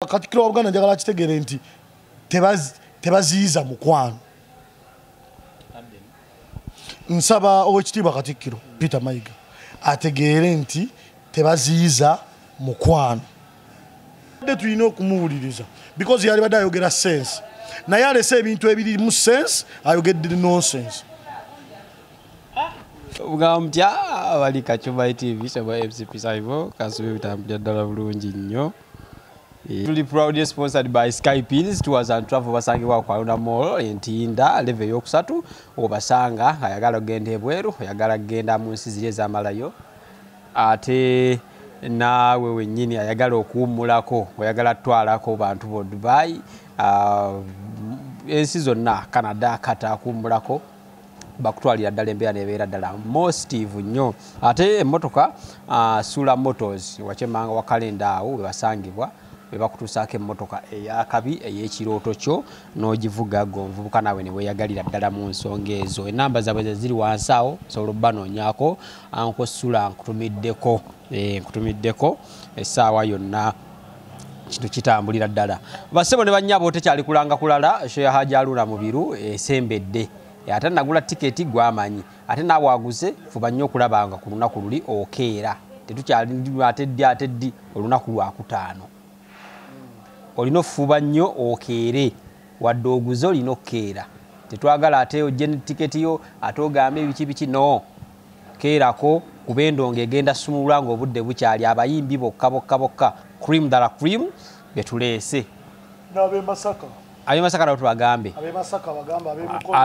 Katikkiro wa Buganda njagala akitegeere nti tebaziyiza mukwano. Nsaba Oweekitiibwa Katikkiro Peter Mayiga ategeere nti tebaziyiza mukwano. Tulina okumuwuliriza because yali badde ayogera sense, naye alese ebintu ebiri mu sense, ayogedde nonsense. Bugamba mutya abali Kachuba TV saba MCP Saivo kasube bitambulira ddala bulungi nnyo. Tuli proudly sponsored by Sky Pills Tours and Travel, basangibwa ku Aluna Mall Entinda level yokusatu. Obasanga ayagala okugenda ebweru, oyagala kugenda mu nsi ziri ez'amalayo, ate naawe wennyini ayagala okuwummulako, oyagala tutwalako bantu bo Dubai, ensi zonna, Canada, Qatar, kuwummulako, bakutwalira ddala embeera nebeera ddala positive nnyo. Ate emmotoka, Sula Motors wakyemanga wa kalenda awo webasangibwa, webakutuusaako emmotoka eyakabi ey'ekirooto kyo n'ogivuga gwe omuvubuka naawe ne weeyagalira ddala mu nsonga ezo. Enamba zaabwe ze ziri wansi awo, osobola obbanoonyaako. Anko Sula nkutumiddeko, nkutumiddeko essaawa yonna kintu kitambulira ddala. Bassebo ne bannyabo, tekyali kulanga kulala, show ya Haji Haruna Mubiru esembedde. Ate nagula tiketi gwamanyi, ate naawe aguze fuba nnyo okulaba nga ku lunaku luli okeera. Tetukyali ate ddi ate ddi, olunaku lwakutaano olina ofuba nnyo okeere, wadde oguze olina okukeera. Tetwagala ate ojje ne tiketi yo ate ogambe biki biki, no keerako kuba endongo egenda sumulwa ng'obudde bukyali. Abayimbi bokka bokka bokka, cream ddala cream betuleese. N'ab'e Masaka. Ab'e Masaka nabo tubagambe. Ab'e Masaka bagambe, ab'e Mukono.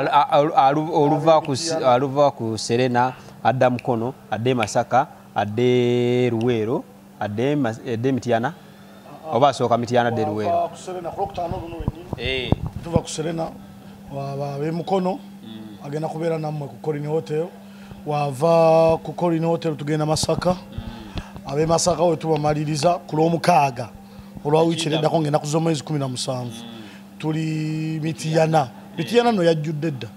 Aluva ku Serena adda Mukono, adde e Masaka, adde Luweero, adde Mityana, oba asooka Mityana adde Luweero. Wava ku Serena ku Lwokutaano luno lwennyini. Tuva ku Serena, ab'e Mukono agenda kubeera nammwe ku Colin Hotel. Wava ku Colin Hotel tugenda Masaka. Ab'e Masaka we tubamaliriza ku Lwomukaaga olwa wiiki ereddako ng'ennaku z'omwezi 17. Tuli Mityana. Mityana nno yajjudde dda.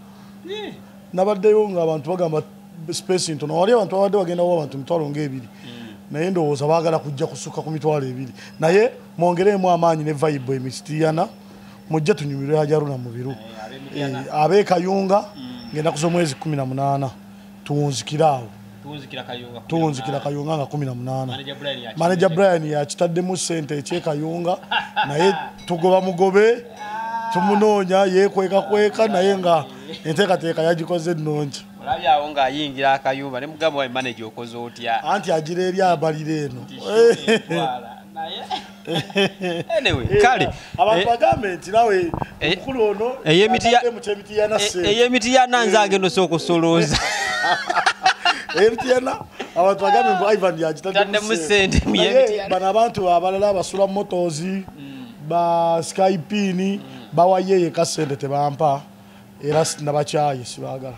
Nabaddeyo ng'abantu bagamba space ntono, wali abantu babadde bagendawo abantu 20,000, naye ndowooza baagala kujja kusukka ku 20,000. Naye mwongeremu amaanyi ne vibe e Mityana, mujje tunyumirwe Haji Haruna Mubiru. Ab'e Kayunga ng'ennaku z'omwezi 18 tuwunzikira awo. Tuwunzikira Kayunga nga 18. Manager Brian yakitaddemu ssente eky'e Kayunga, naye tugoba mugobe, tumunoonya yeekwekakweka, naye nga enteekateeka yagikoze ennungi. Olabye awo ng'ayingira akayumba ne mugamba, wa manager okoze otya? Anti agira eri abalira eno. Anyway, kale abantu bagambe nti nawe omukulu ono mu ky'Emityana ssente. Ey'Emityana nze agenda osooka osolooza. Ey'Emityana abantu bagambe mbu Ivan yagitaddemu ssente. Naye bano abantu abalala abasula Motors, ba Skypin, bawaye yeka ssente tebampa, era nabakyaye sibaagala.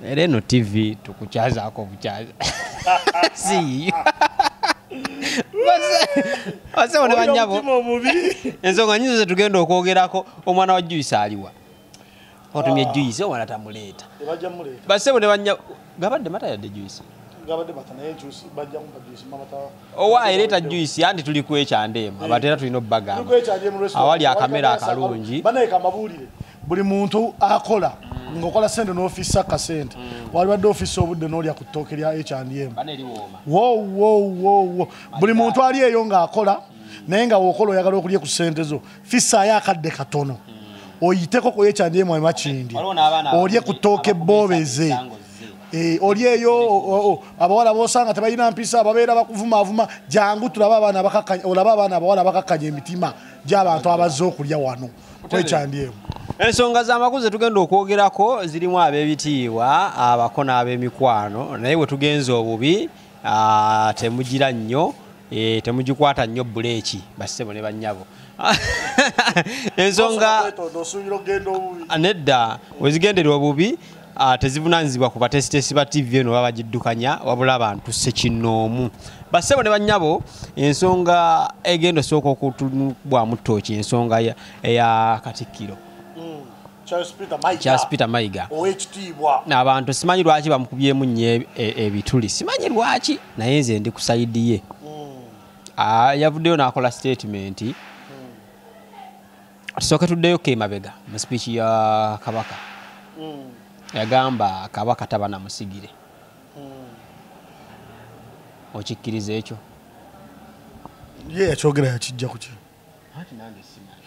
Era eno TV tukukyazaako bukyaza. Si. Bassebo ne bannyabo, ensonga nyingi ze tugenda okwogerako. Omwana wa Juice aliwa? Otumye Juice omwana tamuleeta. Bassebo ne bannyabo, gabadde mata yadde Juice. Gabadde mata, naye Juice bajja kumpa Juice mama ta. Owa ereeta Juice, anti tuli ku H&M, abantu era tulina obbagamba. Awali akamera akalungi. Banaye kambabuulire, buli muntu akola ng'okola ssente n'ofiisa akasente, walibadde ofiisa obudde n'olya ku ttooke lya H&M. Wo wo wo wo, buli muntu ali eyo ng'akola, naye nga w'okola oyagala okulya ku ssente zo, fissaayo akadde katono oyiteko ku H&M e Makindye, olye ku ttooke bboobeze. Oli eyo abawala b'osanga tebalina mpisa, ababeera bakuvumaavuma, jangu tulabe abaana abakakkanya, olabe abaana abawala abakakkanya emitima gy'abantu abazze okulya wano ku H&M. Ensonga z'amakulu ze tugenda okwogerako zirimu ab'ebitiibwa, abako n'ab'emikwano, naye bwe tugenza obubi temugira nnyo, temugikwata nnyo buleeki, bassebo ne bannyabo. Ensonga nedda wezigendera obubi tezivunaanyizibwa ku batesitesi ba TV eno baba bagiddukanya, wabula abantu ssekinnoomu. Bassebo ne bannyabo, ensonga egenda osooka okutubwamu ttooki, ensonga eya Katikkiro Charles Peter Mayiga Oweekitiibwa. Abantu simanyi lwaki bamukubyemu nnyo ebituli, simanyi lwaki, naye nze ndi ku side ye. Yavuddeyo n'akola statement. Tusooke tuddeyo ke mabega mu speech ya Kabaka. Yagamba Kabaka taba na musigire. Okikkiriza ekyo? Ye yakyogera yakijja ku ki? Anti nange simanyi.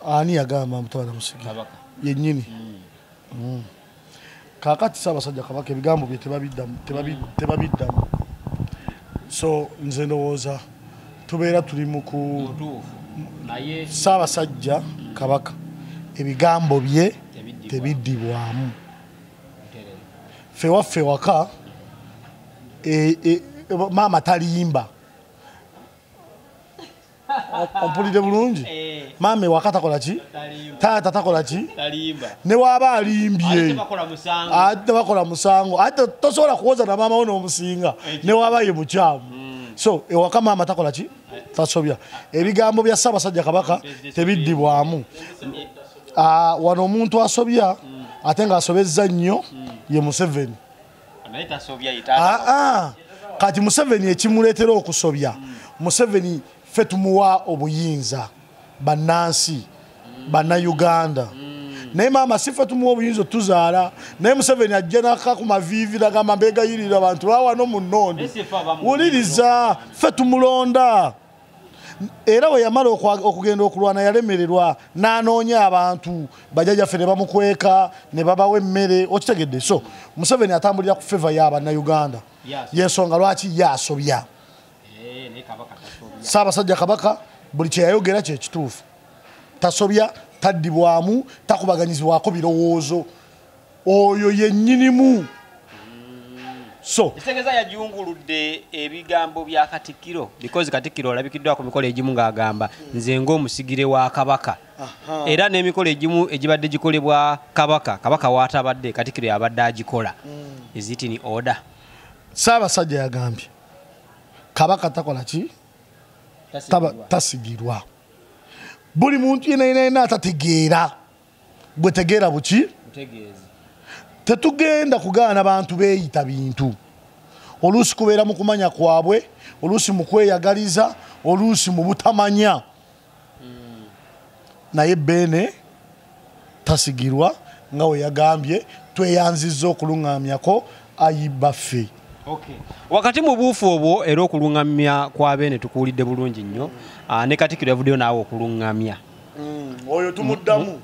Ani yagamba mutaba na musigire? Kabaka. Yennyini. Kaakati Ssaabasajja Kabaka ebigambo bye tebabiddamu. So nze ndowooza tubeera tuli mu ku Ssaabasajja Kabaka ebigambo bye tebiddibwamu. Ffe waffe waka maama talimba. Ompulidde bulungi? Maama ewaka takola ki? Taata takola ki? Ne waaba alimbye ate bakola musango, ate tosobola kuwoza na maama wo n'omusinga ne waaba ye mukyamu. So ewaka maama takola ki? Tasobya. Ebigambo bya Ssaabasajja Kabaka tebiddibwamu. Wano omuntu asobya ate ng'asobezza nnyo ye Museveni. Kati Museveni ekimuleetera okusobya, Museveni ffe tumuwa obuyinza bannansi bannayuganda. Naye maama si ffe tumuwa obuyinza otuzaala, naye Museveni ajja n'akka ku maviivi n'agamba mbeegayirira abantu bawano munnonde. Wuliriza, ffe tumulonda. Era we yamala okugenda okulwana yalemererwa n'anoonya abantu bajjajjaffe ne bamukweka ne babawa emmere, okitegedde? So Museveni atambulira ku feva y'abannayuganda, y'ensonga lwaki ye asobya. Ssaabasajja Kabaka buli kye yayogera kye kituufu, tasobya, taddibwamu, takubaganyizibwako birowoozo, oyo yennyinimu. So ekitegeeza yajunguludde ebigambo bya Katikkiro, because Katikkiro olabikiddwa ku mikolo egimu ng'agamba nze ng'omusigire wa Kabaka. Era n'emikolo egimu egibadde gikolebwa Kabaka, Kabaka w'atabadde, Katikkiro yabadde agikola. Is it in order? Ssaabasajja yagambye Kabaka takola ki? Tasigirwa. Buli muntu yenna yenna atategeera, bwe tegeera buki? Tetugenda kugaana bantu beeyita bintu. Oluusi kubeera mu kumanya kwabwe, oluusi mu kweyagaliza, oluusi mu butamanya. Naye Beene tasigirwa nga we yagambye, tweyanzizza okuluŋŋamyako ayi baffe. Wakati mu buufu obwo era okuluŋŋamya kwa Beene tukuwulidde bulungi nnyo. Ne Katikkiro yavuddeyo naawe okuluŋŋamya. Oyo tumuddamu.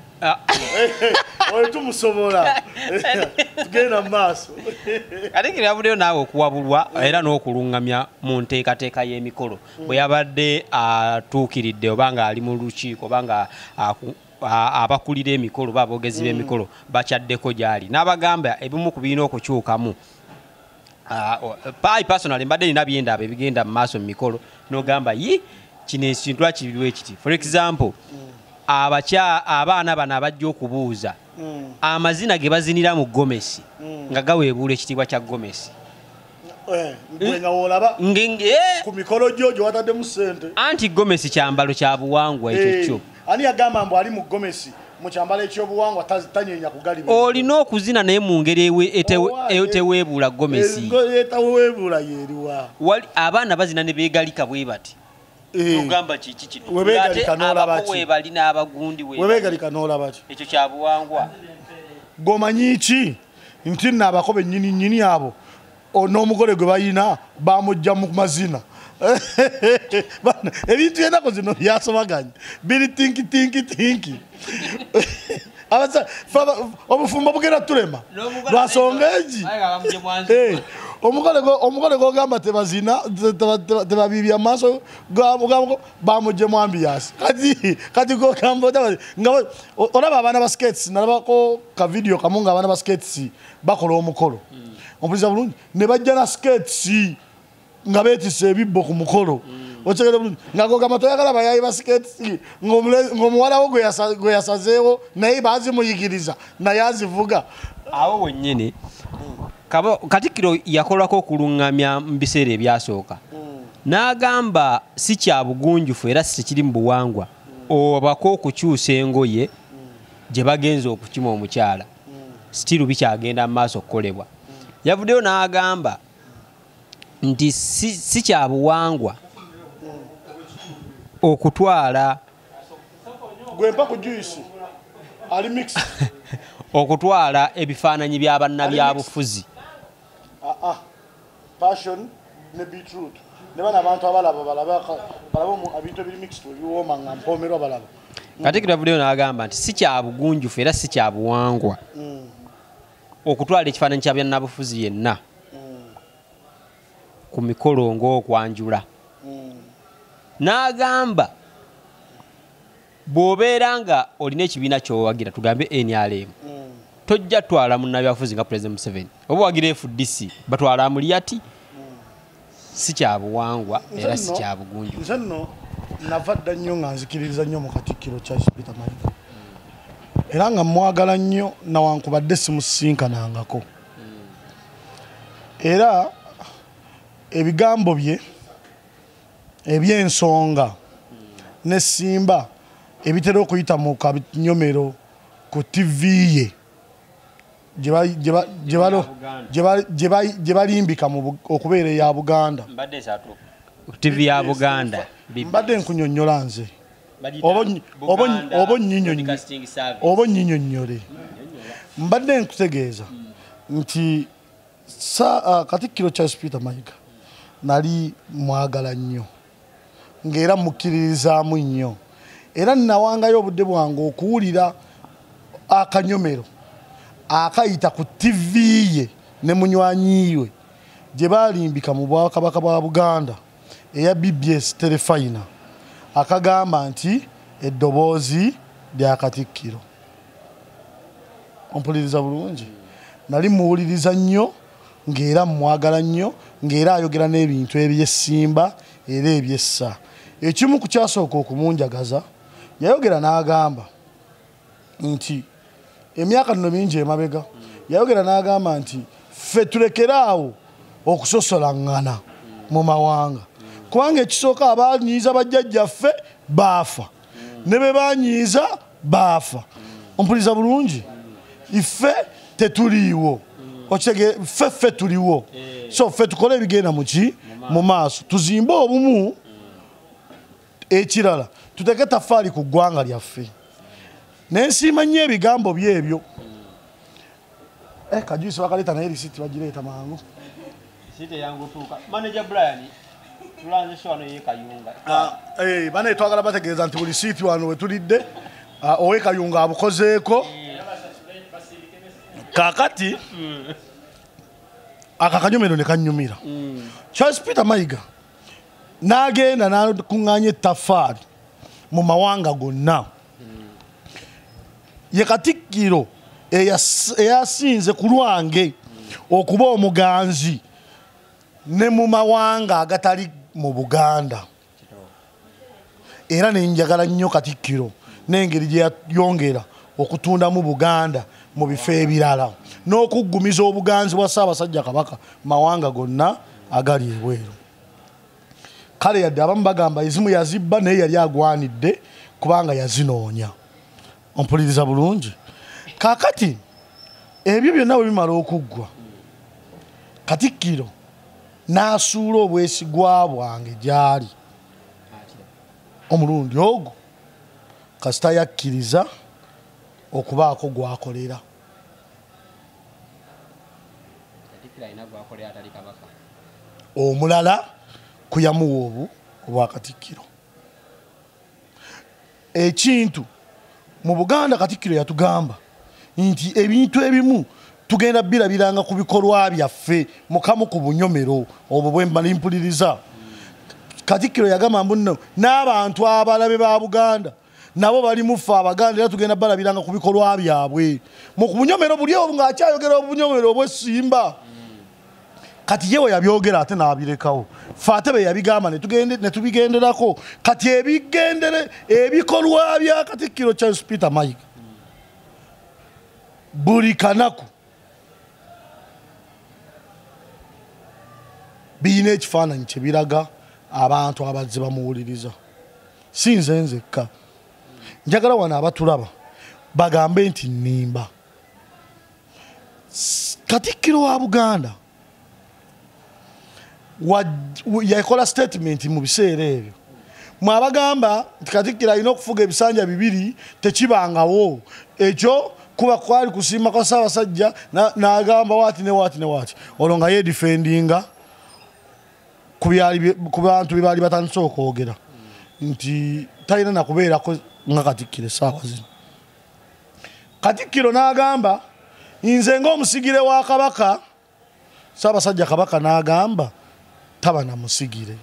Oyo tumusobola. Tugenda mu maaso. Katikkiro yavuddeyo naawe okuwabulwa era n'okuluŋŋamya mu nteekateeka y'emikolo. Bwe yabadde atuukiridde oba ng'ali mu lukiiko oba nga abakulira emikolo oba aboogezi b'emikolo bakyaddeko gy'ali. N'abagamba ebimu ku birina okukyukamu. I personally mbadde nina byendaba ebigenda mu maaso mu mikolo n'ogamba yi kino ekintu lwaki kiti. For example, abaana bano abajja okubuuza amazina ge bazinira mu gomesi nga gaweebuula ekitiibwa kya gomesi. Nga w'olaba ku mikolo gyo gye wataddemu ssente. Anti gomesi kyambalo kya buwangwa ekyo kyo. Ani yagamba mbu ali mu gomesi mu kyambalo eky'obuwangwa tanyenya kugalima? Olina okuzina naye mu ngeri eteweebuula gomesi. Etaweebuula yeeriwa? Abaana bazina ne beegalika bwe bati. Ogamba kiki kino? Webeegalika n'olaba ki? Webali n'abagundi Webeegalika n'olaba ki? Ekyo kya buwangwa. G'omanyi ki nti nno abakobe nnyini nnyini abo n'omugole gwe balina bamujja mu mazina. Ebintu ennaku zino byasobaganye biri tinki tinki tinki. Obufumbo bugenda tulema lwasonga egi. Omugole gogamba tebazina tebabibya amaaso bamujje mu ambiance. Kati gogamba olaba abaana ba skates, nalabako ka video kamu nga abaana ba skates bakola omukolo. Ompuliza bulungi ne bajja na skates nga beetisse ebibbo ku mukolo. Okitegedde bulungi nga gogamba toyagala bayayi ba skates ng'omuwala wo gwe yasazeewo naye baazimuyigiriza naye azivuga. Awo wennyini Katikkiro yakolako okuluŋŋamya mu biseera ebyasooka. N'agamba si kya bugunjufu era si kiri mu buwangwa obako okukyusa engoye gye bagenze okukima omukyala. Sitiru bikyagenda mu maaso okukolebwa. Yavuddeyo n'agamba nti si kya buwangwa okutwala Gwempa ku juice ali mix okutwala ebifaananyi bya bannabyabufuzi. Passion ne beetroot ne bana abantu abalaba balaba ebintu ebiri mixed ebiwooma nga mpomerwa balaba. Katikkiro avuddeyo n'agamba nti si kya bugunjufu era si kya buwangwa okutwala ekifaananyi kya byannabufuzi yenna ku mikolo ng'okwanjula. N'agamba bw'obeera nga olina ekibiina ky'owagira, tugambe NRM, tojja twala munnabyabufuzi nga President Museveni, oba owagira FDC batwala Amuriat. Si kya buwangwa era si kya bugunjufu. Nze nno nava dda nnyo nga nzikiririza nnyo mu Katikkiro Charles Peter Mayiga, era nga mwagala nnyo nawankubadde simusisinkanangako. Era ebigambo bye eby'ensonga ne Simba ebitera okuyita mu kanyomero ku TV ye gye balimbika okubeera eya Buganda. TV ya Buganda mbadde nkunyonnyola nze oba nnyinyonnyole. Mbadde nkutegeeza nti Katikkiro Charles Peter Mayiga nali mwagala nnyo ng'era mukkiririzaamu nnyo, era nawangayo obudde bwange okuwulira akanyomero akayita ku TV ye ne munywanyi we gye balimbika mu Bwakabaka bwa Buganda eya BBS Terefayina, akagamba nti eddoboozi lya Katikkiro. Ompuliriza bulungi? Nali muwuliriza nnyo ng'era mwagala nnyo ng'era ayogera n'ebintu ebyessimba era ebyessa. Ekimu ku kyasooka okumunjagaza, yayogera n'agamba nti emyaka nno mingi emabega, yayogera n'agamba nti ffe tulekeraawo okusosolangana mu mawanga, kubanga ekisooka abanyiiza bajjajjaffe baafa ne be banyiiza baafa. Ompuliriza bulungi? Iffe tetuliiwo, ffe tuliwo, so ffe tukole ebigenda muki mu maaso, tuzimbe obumu. Ekirala tuteeke taffaali ku ggwanga lyaffe. Nensiima nnyo ebigambo byebyo. Kajuisi bakaleeta naye risiti bagireeta mangu. Bane twagala bategeeza nti buli siiti wano wetulidde ow'e Kayunga abukozeeko. Kaakati akakanyomero ne kannyumira. Charles Peter Mayiga n'agenda n'akuŋŋaanya ettaffaali mu mawanga gonna. Ye Katikkiro eyasinze ku lwange okuba omuganzi ne mu mawanga agatali mu Buganda. Era ne njagala nnyo Katikkiro n'engeri gye yayongera okutundamu Buganda mu bifo ebirala n'okuggumiza obuganzi bwa Ssaabasajja Kabaka mawanga gonna agali ebweru. Kale yadde abamu bagamba ezimu yazibba, naye yali agwanidde kubanga yazinoonya. Ompuliriza bulungi? Kaakati ebyo byonna bwe bimala okuggwa, Katikkiro n'asuula obwesigwa bwange gy'ali omulundi ogwo kasita yakkiriza okubaako gw'akolera. Omulala kuyamuwa obu obwa Katikkiro. Ekintu mu Buganda Katikkiro yatugamba nti ebintu ebimu tugenda birabiranga ku bikolwa byaffe mukamu ku bunyomero obwo bwe mba mpuliriza. Katikkiro yagamba mbu nno n'abantu abalabe ba Buganda nabo bali mufa Abaganda era tugenda balabiranga ku bikolwa byabwe mu bunyomero buli obwo ng'akyayogera obunyomero obw'essimba. Kati yewe yabyogera ate n'abirekawo, ffe ate be yabigamba ne tubigenderako. Kati ebigendere ebikolwa bya Katikkiro Charles Peter Mayiga buli kanaku biyina ekifaananyi kye biraga abantu abazze bamuwuliriza. Si nze nzekka, njagala wano abatulaba bagambe nti nnimba. Katikkiro wa Buganda yakola statement mu biseera ebyo Mwabagamba nti Katikkiro alina okufuga ebisanja bibiri tekibangawo. Ekyo kuba kwali kusiima kwa Ssaabasajja n'agamba waati ne waati ne waati. Olwo nga yeedifendinga ku bantu bye baali batandise okwogera nti talina na kubeerako nga Katikkiro essaawa zino. Katikkiro n'agamba nze ng'omusigire wa Kabaka, Ssaabasajja Kabaka n'agamba taba na musigire.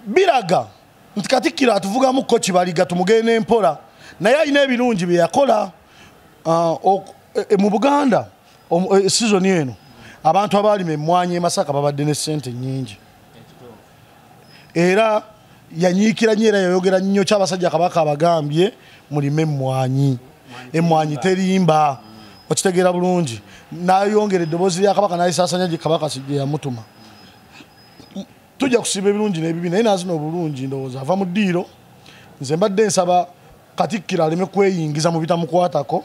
Biraga nti Katikkiro atuvugamuko kibaliga tumugende mpola, naye alina ebirungi bye yakola mu Buganda. Sizoni eno abantu abaalima emmwanyi e Masaka babadde ne ssente nnyingi, era yanyiikira nnyo era yayogera nnyo Ssaabasajja Kabaka abagambye mulime emmwanyi, emmwanyi terimba. Okitegeera bulungi. N'ayongera eddoboozi lya Kabaka n'alisaasanya gye Kabaka gye yamutuma. Tujja kusiba ebirungi n'ebibi, naye naazino obulungi ndowooza ava mu ddiiro. Nze mbadde nsaba Katikkiro aleme kweyingiza mu bitamukwatako,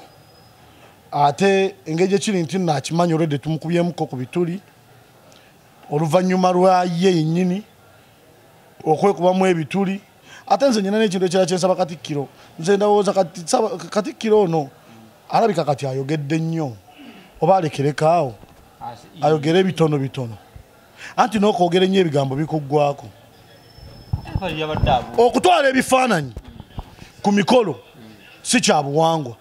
ate engeri ekiri nti nno akimanyi olwedde tumukubyemuko ku bituli oluvannyuma lwa ye yennyini okwekubamu ebituli. Ate nze nyina n'ekintu ekirala kye nsaba Katikkiro. Nze ndowooza Katikkiro ono alabika kati ayogedde nnyo, oba alekerekaawo ayogere ebitono bitono, anti n'okwogera ennyo ebigambo bikuggwako. Okutwala ebifaananyi ku mikolo si kya buwangwa,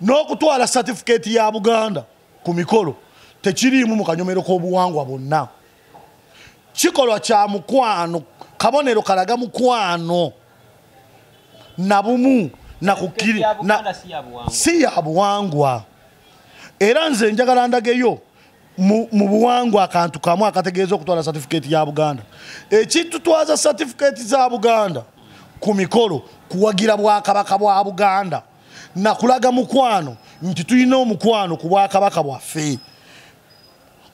n'okutwala satifikeeti ya Buganda ku mikolo tekiriimu mu kanyomero k'obuwangwa bwonna. Kikolwa kya mukwano, kabonero kalaga mukwano na bumu na kukiri si ya buwangwa. Era nze njagala ndageyo mu buwangwa akantu kamu akategeeza okutwala satifikeeti ya Buganda. Ekitutwaza satifikeeti za Buganda ku mikolo kuwagira bwakabaka bwa Buganda na kulaga mukwano nti tulina omukwano ku bwakabaka bwaffe,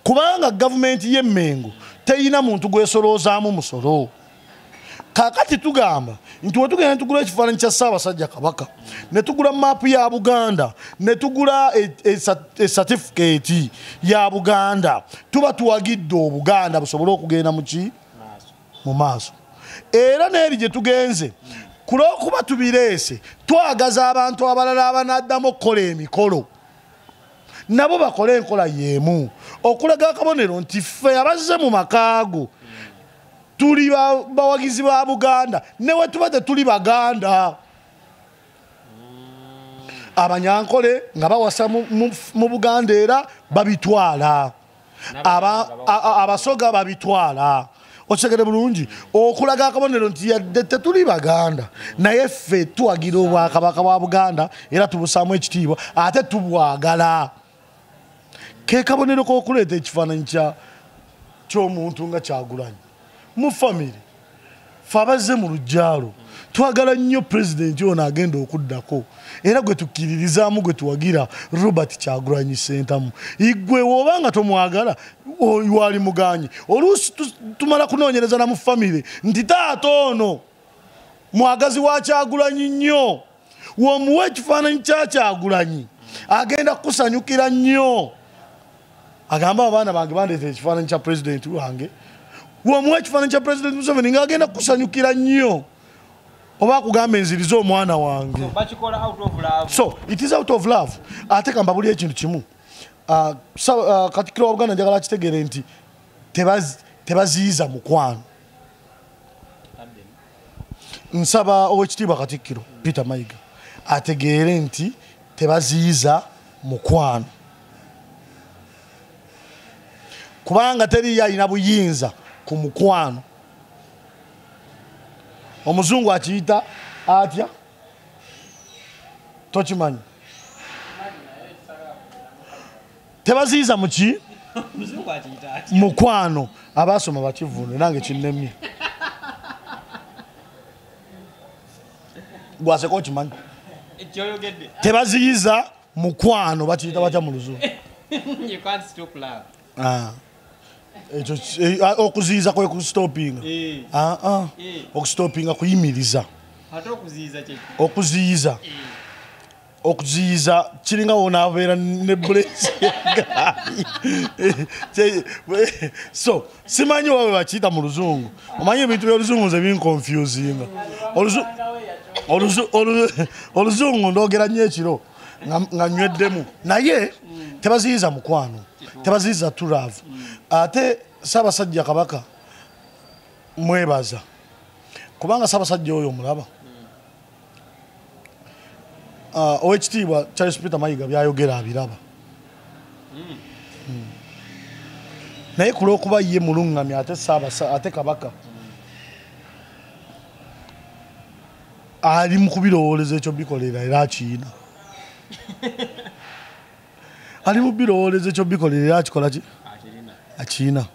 kubanga gavumenti y'Emmengo teyina muntu gwesoloozaamu musolo. Kaakati tugamba nti we tugenda ne tugula ekifaananyi kya Ssaabasajja Kabaka, ne tugula maapu ya Buganda, ne tugula esatifikeeti ya Buganda, tuba tuwagidde Obuganda busobole okugenda muki mu maaso. Era n'eri gye tugenze kulw'okuba tubireese, twagaza abantu abalala abanaddamu okukola emikolo nabo bakole enkola y'emu, okulaga akabonero nti ffe abazze mu makaago tuli bawagizi ba Buganda, ne we tuba tetuli Baganda. Abanyankole nga bawasa mu Buganda era babitwala, Abasoga babitwala. Okitegere bulungi okulaga akabonero nti yadde tetuli Baganda, naye ffe tuwagira obwakabaka bwa Buganda era tubusaamu ekitiibwa ate tubwagala. Ke kabonero k'okuleeta ekifaananyi ky'omuntu nga Kyagulanyi mu famire. Ffe abazze mu lujjaalo twagala nnyo pulezidenti ono agenda okuddako, era gwe tukkiririzaamu gwe tuwagira Robert Kyagulanyi Ssentamu. Igwe woba nga tomwagala wali muganyi. Oluusi tumala kunoonyereza na mu famire nti taata ono mwagazi wa Kyagulanyi nnyo, w'omuwa ekifaananyi kya Kyagulanyi agenda kukusanyukira nnyo. Agamba abaana bange bandeetera ekifaananyi kya pulezidenti wange, w'omuwa ekifaananyi kya pulezidenti Museveni ng'agenda kukusanyukira nnyo, oba akugamba enzirize omwana wange. So it is out of love. Ate kamba buli ekintu kimu, Katikkiro wa Buganda njagala akitegeere nti tebaziyiza mukwano. Nsaba Oweekitiibwa Katikkiro Peter Mayiga ategeere nti tebaziyiza mukwano, kubanga teriyo alina buyinza ku mukwano. Omuzungu akiyita atya? Tokimanyi? Tebaziyiza muki? Mukwano. Abasoma bakivunule nange kinnemye. Gwaseka okimanyi? Tebaziyiza mukwano bakiyita batya mu Luzungu? Ekyo okuziyiza kwe kustopinga. Okustopinga kuyimiriza. Okuziyiza. Okuziyiza kiringa wonaabeera ne bulesi y'eggaali. So simanyi wawe bakiyita mu luzungu. Omanyi ebintu by'oluzungu nze binconfusinga. Oluzungu ndogera nnyo ekiro nga nyweddemu, naye tebaziyiza mukwano, tebaziyiza turavu. Ate Ssaabasajja Kabaka mwebaza kubanga Ssaabasajja oyo omulaba, Owekitiibwa Charles Peter Mayiga byayogera abiraba. Naye ku lw'okuba ye mulungamya ate ate Kabaka ali mu kubirowooleza ekyo bikolera era akiina. Ali mu birowooleza ekyo bikolera era akikola ki? Akiina.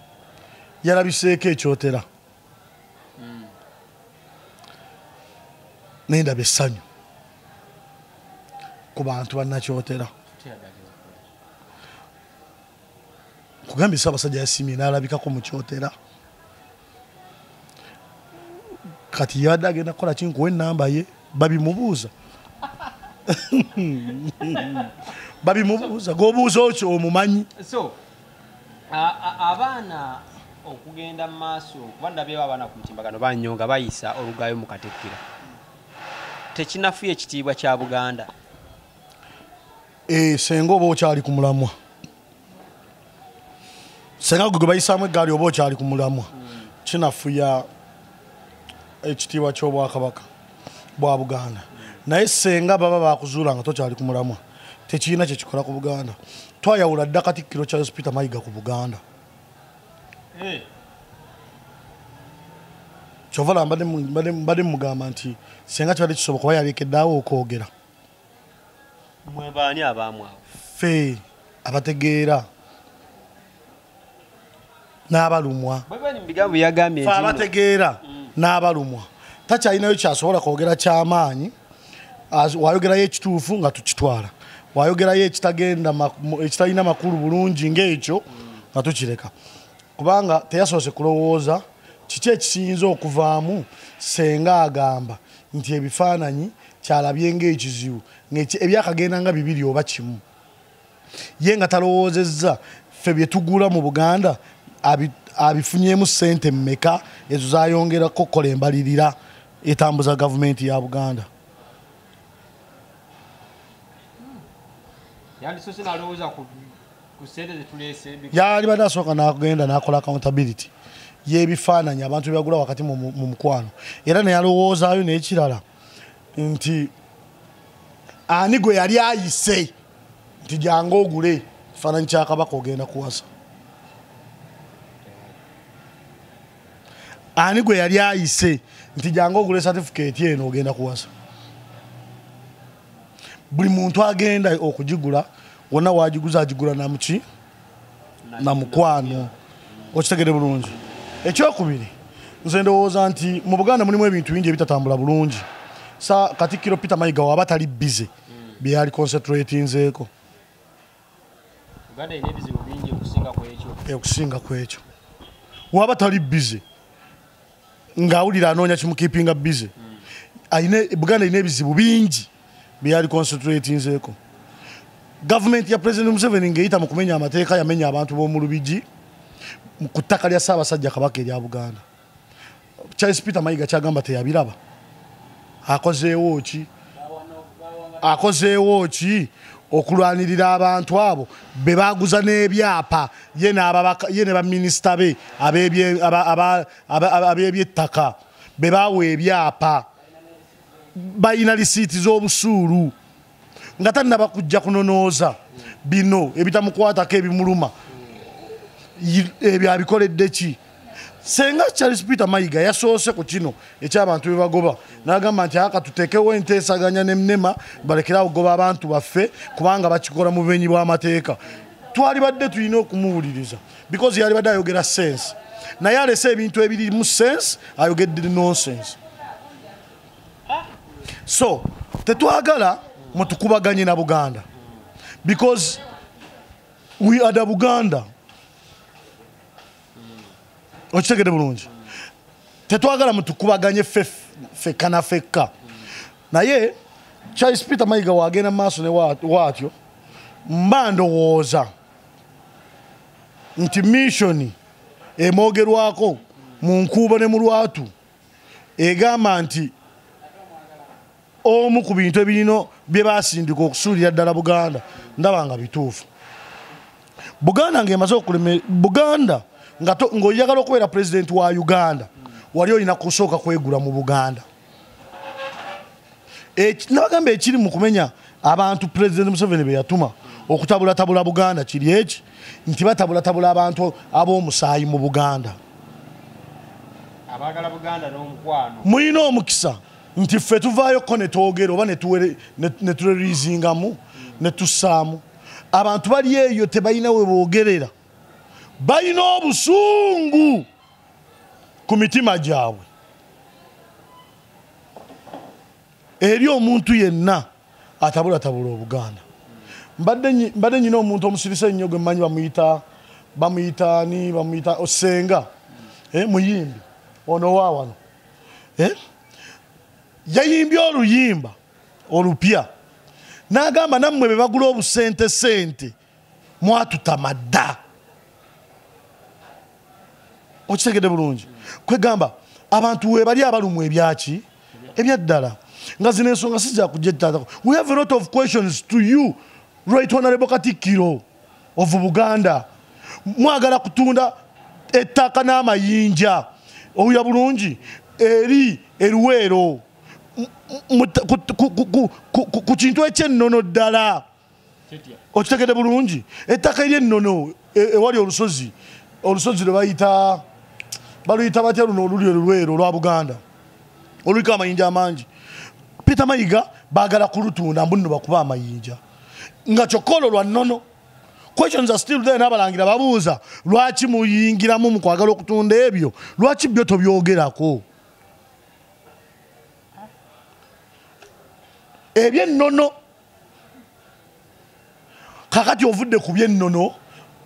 Yalabiseeko ekyotera. Naye ndaba essanyu ku bantu bannakyotera. Kugambye Ssaabasajja yasiimye n'alabikako mu kyotera. Kati yabadde agenda kukola ki nkuwa ennamba ye, babimubuuza. Babimubuuza, gw'obuuza okyo omumanyi. So abaana okugenda mu maaso, kuba ndabyewo abaana ku mutimbagano banyonga bayisa olugayo mu Katikkiro, tekinafuye ekitiibwa kya Buganda? Senga oba okyali ku mulamwa, senga gwe bayisaamu eggaali oba okyali ku mulamwa, kinafuya ekitiibwa ky'Obwakabaka bwa Buganda. Naye senga baba bakuzuula nga tokyali ku mulamwa, tekirina kye kikola ku Buganda. Twayawula dda Katikkiro Charles Peter Mayiga ku Buganda. Kyova mbadde mugamba nti senga kibadde kisoboka kuba yalekeddeawo okwogera. Mwe baani abaamu awo? Ffe abategeera n'abalumwa. Ffe abategeera n'abalumwa. Takyalinayo kyasobola kwogera kyamaanyi, wayogerayo ekituufu nga tukitwala, wayogerayo ekitagenda ekitalina makulu bulungi ng'ekyo nga tukireka. Kubanga teyasoose kulowooza kiki ekiyinza okuvaamu senga agamba nti ebifaananyi kyalabye ng'ekizibu ebyakagenda nga bibiri oba kimu. Ye nga talowoozezza ffe bye tugula mu Buganda abifunyeemu ssente mmeka ezo zayongerako okukola embalirira etambuza gavumenti ya Buganda. Yalibadde asooka n'agenda n'akola accountability y'ebifaananyi abantu byagula wakati mu mukwano, era neyalowoozaayo n'ekirala nti ani gwe yali ayise nti jangu ogule ekifaananyi kya Kabaka ogenda kuwasa. Ani gwe yali ayise nti jangu ogule certificate eno ogenda kuwasa. Buli muntu agenda okugigula wonna wagiguza agigula namuki na mukwano. Okitegere bulungi. Ekyokubiri, nze ndowooza nti mu Buganda mulimu ebintu bingi ebitatambula bulungi. Sa Katikkiro Peter Mayiga waba tali busy bye yali concentratinzeeko. Buganda erina ebizibu bingi okusinga ku ekyo. Okusinga ku ekyo. Waba tali busy ng'awulira anoonya kimukeepinga busy. Buganda erina ebizibu bingi bye yali concentratinzeeko. Gavumenti ya President Museveni ng'eyita mu kumenya amateeka yamenya abantu b'omu Lubigi ku ttaka lya Ssaabasajja Kabaka erya Buganda. Charles Peter Mayiga kyagamba teyabiraba. Akozeewo ki? Akozeewo ki okulwanirira abantu abo be baguza n'ebyapa ye ne baminisita be ab'ebyettaka be baawa ebyapa balina lisiiti z'obusuulu nga tannaba kujja kunonooza bino ebitamukwatako ebimuluma ebyo abikoledde ki? Senga Charles Peter Mayiga yasoose ku kino eky'abantu be bagoba n'agamba nti aka tuteekewo enteesaganya n'ennema balekerawo okugoba abantu baffe kubanga bakikola mu bumenyi bw'amateeka. Twalibadde tulina okumuwuliriza because yalibadde ayogera sense, naye alese ebintu ebirimu sense ayogedde nonsense. So tetwagala mutukubaganye na Buganda because we are the Buganda. Okitegedde bulungi. Tetwagala mutukubaganye ffekka na ffekka. Naye Charles Peter Mayiga wagenda maaso ne waatyo, mba ndowooza nti mission emwogerwako mu nkuubo ne mu lwatu egamba nti omu ku bintu ebirino bye basindika okusuulira ddala Buganda ndaba nga bituufu. Buganda ng'emaze okuleme Buganda nga ng'oyagala okubeera pulezidenti wa Uganda wali olina kusooka kwegula mu Buganda. Nabagamba ekiri mu kumenya abantu Pulezidenti Museveni be yatuma okutabulatabula Buganda kiri eki nti batabulatabula abantu ab'omusaayi mu Buganda. Abaagala Buganda n'omukwano. Mulina omukisa nti ffe tuvaayoko ne twogera oba ne turerizingamu ne tussaamu. Abantu bali eyo tebalina we boogerera, balina obusungu ku mitima gyabwe. Eri omuntu yenna atabulatabula Obuganda. Mbadde nyina omuntu omusirise ennyo gwe mmanyi bamuyita ani, bamuyita Osenga, muyimbi ono wa wano, yayimbye oluyimba olupya n'agamba nammwe be bagula obusente sente mwatutama dda. Okitegedde bulungi? Kwegamba abantu we bali abalumwa ebyaki ebyaddala nga zino ensonga sijja kujja. We have a lot of questions to you, Right Honorable Katikkiro of Buganda. Mwagala kutunda ettaka n'amayinja owulira bulungi eri eruweero ku kintu ekyennono ddala. Okitegedde bulungi? Ettaka ery'ennono ewali olusozi lwe bayita baluyita batya luno oluli eruweero olwa Buganda oluliko amayinja amangi. Peter Mayiga baagala kulutunda mbu nno bakuba amayinja nga kyokka olwo lwa nnono. Questions are still there n'abalangira babuuza lwaki muyingiramu mu kwagala okutunda ebyo, lwaki byo tobyogerako? Ebyennono kakati ovudde ku byennono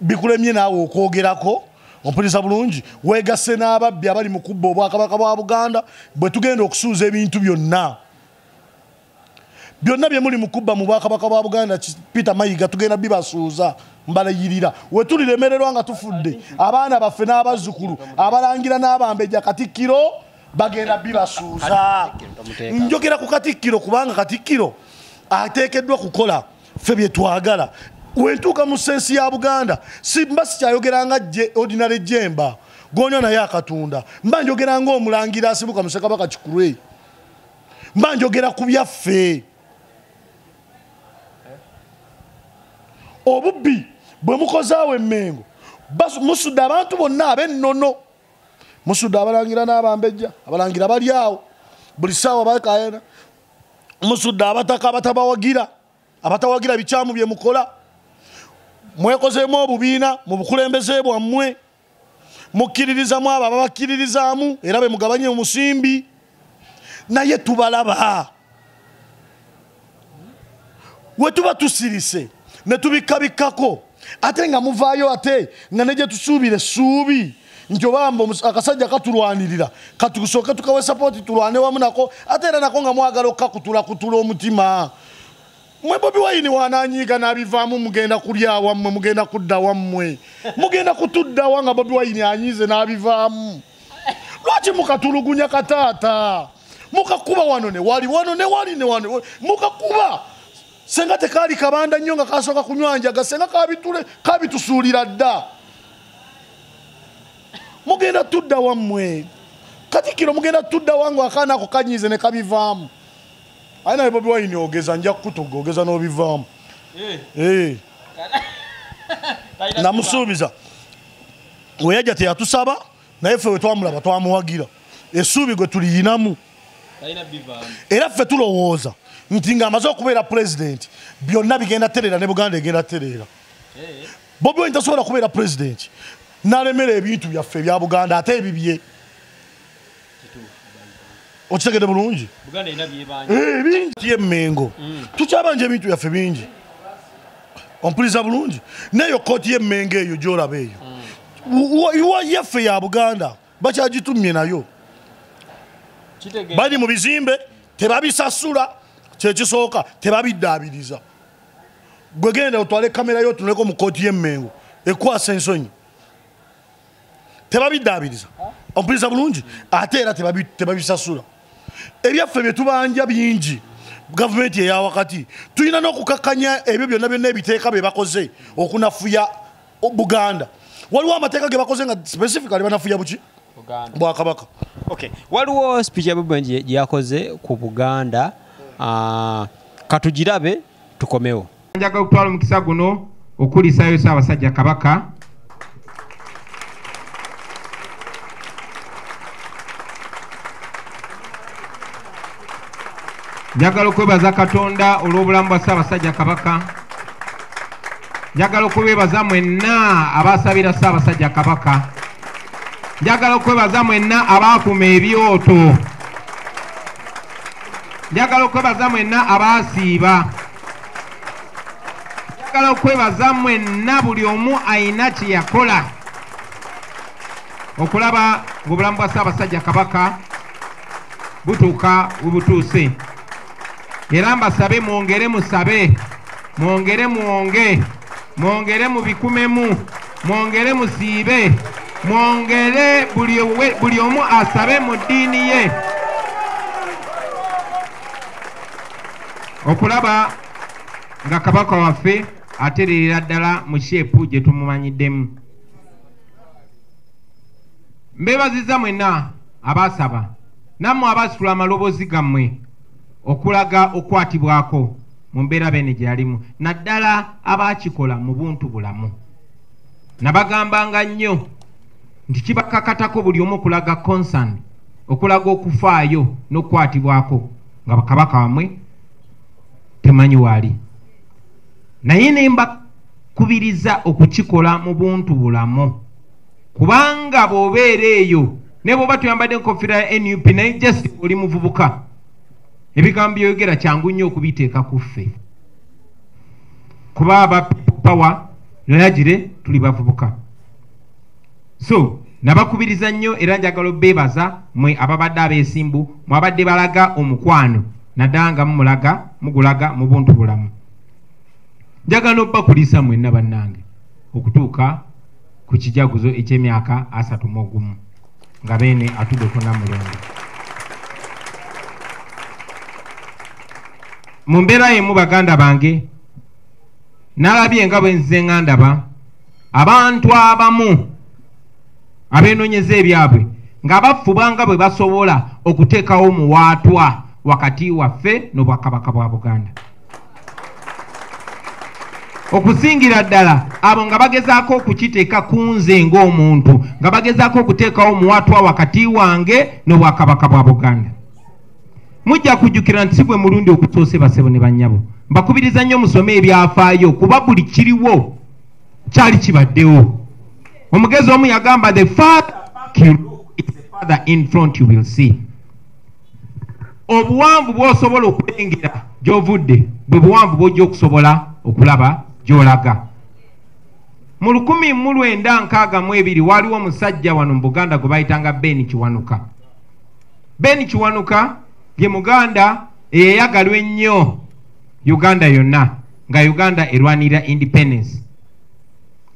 bikulemye naawe okwogerako. Ompuliriza bulungi? Weegasse n'ababbi abali mu kubba obwakabaka bwa Buganda bwe tugenda okusuuza ebintu byonna byonna bye muli mu kubba mu bwakabaka bwa Buganda. Peter Mayiga tugenda bibasuuza, mbalayirira. We tuliremererwa nga tufudde, abaana baffe n'abazzukulu abalangira n'abambejja Katikkiro bagenda bibasuuza. Njogera ku Katikkiro kubanga Katikkiro ateekeddwa kukola ffe bye twagala. Wentuuka mu sensi ya Buganda mba sikyayogera nga ordinary jemba gonywa naye akatunda, mba njogera ng'omulangira asibuka mu Ssekabaka Kikulwe, mba njogera ku byaffe. Obubbi bwe mukozaawo emmengo musudde abantu bonna ab'ennono, musudde abalangira n'abambejja, abalangira bali awo buli ssaawa bakaayana, musudde abataka abatabawagira, abatawagira bikyamu bye mukola. Mwekozeemu obubiina mu bukulembeze bwammwe, mukkiririzamu abo ababakkiririzaamu era be mugabanye omusimbi, naye tubalaba. We tuba tusirise ne tubikkabikkako ate nga muvaayo ate nga ne gye tusuubira essuubi nti obamba akasajja katulwanirira katusooke tukawe sapooti tulwane wamu nako, ate era nako nga mwagala okkakutulakutula omutima. Mwe Bobi Wine wananyiiga n'abivaamu, mugenda kulya wammwe, mugenda kudda wammwe, mugenda kutuddawa nga Bobi Wine anyiize n'abivaamu. Lwaki mukatulugunya kataata? Mukakuba wano ne wali, wano ne wali ne wano, mukakuba. Senga tekaali kabanda nnyo nga kasooka kunywa njaga, senga kabitusuulira dda. Mugenda tudda wammwe. Katikkiro mugenda tudda wange akaana ako kanyiize ne kabivaamu. Aye naye Bobi Wine ogeza nja kukutuga ogeza n'obivaamu. Namusuubiza we yajja teyatusaba, naye ffe we twamulaba twamuwagira. Essuubi gwe tuliyinamu era ffe tulowooza nti ng'amaze okubeera pulezidenti byonna bigenda tereera ne Buganda egenda tereera. Bobi Wine tasobola kubeera pulezidenti n'alemera ebintu byaffe ebya Buganda ate ebibye. Okitegedde bulungi? Bingi y'emmengo tukyabanja ebintu byaffe bingi. Ompuliriza bulungi? N'eyo kkooti y'emmengo eyo gy'olaba eyo yaffe ya Buganda bakyagitumye nayo. Bali mu bizimbe tebabisasula. Kyekisooka tebabiddaabiriza. Gwe genda otwale kamera yo otunuleko mu kkooti y'Emmengo ekwasa ensonyi. Tebabiddaabiriza. Ompuliriza bulungi? Ate era tebabisasula. Ebyaffe bye tubanja bingi. Gavumenti eya wakati tulina n'okukakkanya ebyo byonna byonna ebiteeka bye bakoze okunafuya Buganda. Waliwo amateeka ge bakoze nga specifically banafuya buki? Bwakabaka. Okay. Waliwo speech ya Bobi Wine gye yakoze ku Buganda. Katugirabe tukomewo. Njagala okutwala omukisa guno okulisaayo Ssaabasajja Kabaka. Njagala okwebaza Katonda olw'obulamu bwa Ssaabasajja Kabaka. Njagala okwebaza mwenna abasabira Ssaabasajja Kabaka. Njagala okwebaza mwenna abaakuma ebyoto. Njagala okwebaza mwenna abaasiiba. Njagala okwebaza mwenna buli omu ayina kye yakola okulaba ng'obulamu bwa Ssaabasajja Kabaka butuuka we butuuse. Era mbasabe mwongere musabe, mwongere muwonge, mwongere mubikumemu, mwongere musiibe, mwongere buli omu asabe mu ddiini ye okulaba nga Kabaka waffe atereerera ddala mu sheepu gye tumumanyiddemu. Mbeebazizza mwenna abaasaba, nammwe abaasitula amaloboozi gammwe okulaga okwatibwako mu mbeera Beene gye yalimu, naddala abaakikola mu buntu bulamu. Nabagambanga nnyo nti kibakakatako buli omu okulaga concern, okulaga okufaayo n'okukwatibwako nga Kabaka wammwe temanyi waali. Naye ne mbakubiriza okukikola mu buntu bulamu, kubanga bw'obeera eyo ne bw'oba toyambadde enkofiira ya NUP naye just oli muvubuka, ebigambo by'oyogera kyangu nnyo okubiteeka ku ffe, kuba aba People Power nayagire tuli bavubuka. So nabakubiriza nnyo era njagala obbeebaza mmwe ababadde abeesimbu, mwabadde balaga omukwano naddala nga mumulaga mugulaga mu buntu bulamu. Njagala n'obbakulisa mwenna bannange okutuuka ku kijaguzo eky'emyaka 31 nga Beene atudde ku Namulondo. Mu mbeera y'emu baganda bange, nalabye nga bwe nzize nga ndaba abantu abamu abeenoonyeza ebyabwe nga bafuba nga bwe basobola okuteekawo omuwaatwa wakati waffe n'Obwakabaka bwa Buganda. Okusingira ddala abo nga bagezaako okukiteeka ku nze ng'omuntu, nga bagezaako okuteekawo omuwaatwa wakati wange n'Obwakabaka bwa Buganda. Mujja kujjukira nti si gwe mulundi okusoose basebo ne bannyabo. Mbakubiriza nnyo musome ebyafaayo kuba buli kiriwo kyali kibaddewo. Omugezi omu yagamba the farther back you look, it's the farther in front you will see. Obuwanvu bw'osobola okulengera gy'ovudde bwe buwanvu bw'ojja okusobola okulaba gy'olaga. Mu 1962 waliwo omusajja wano mu Buganda gwe bayitanga Ben Kiwanuka. Ben Kiwanuka ye Muganda eyayagalwa ennyo Uganda yonna, nga Uganda erwanirira independence.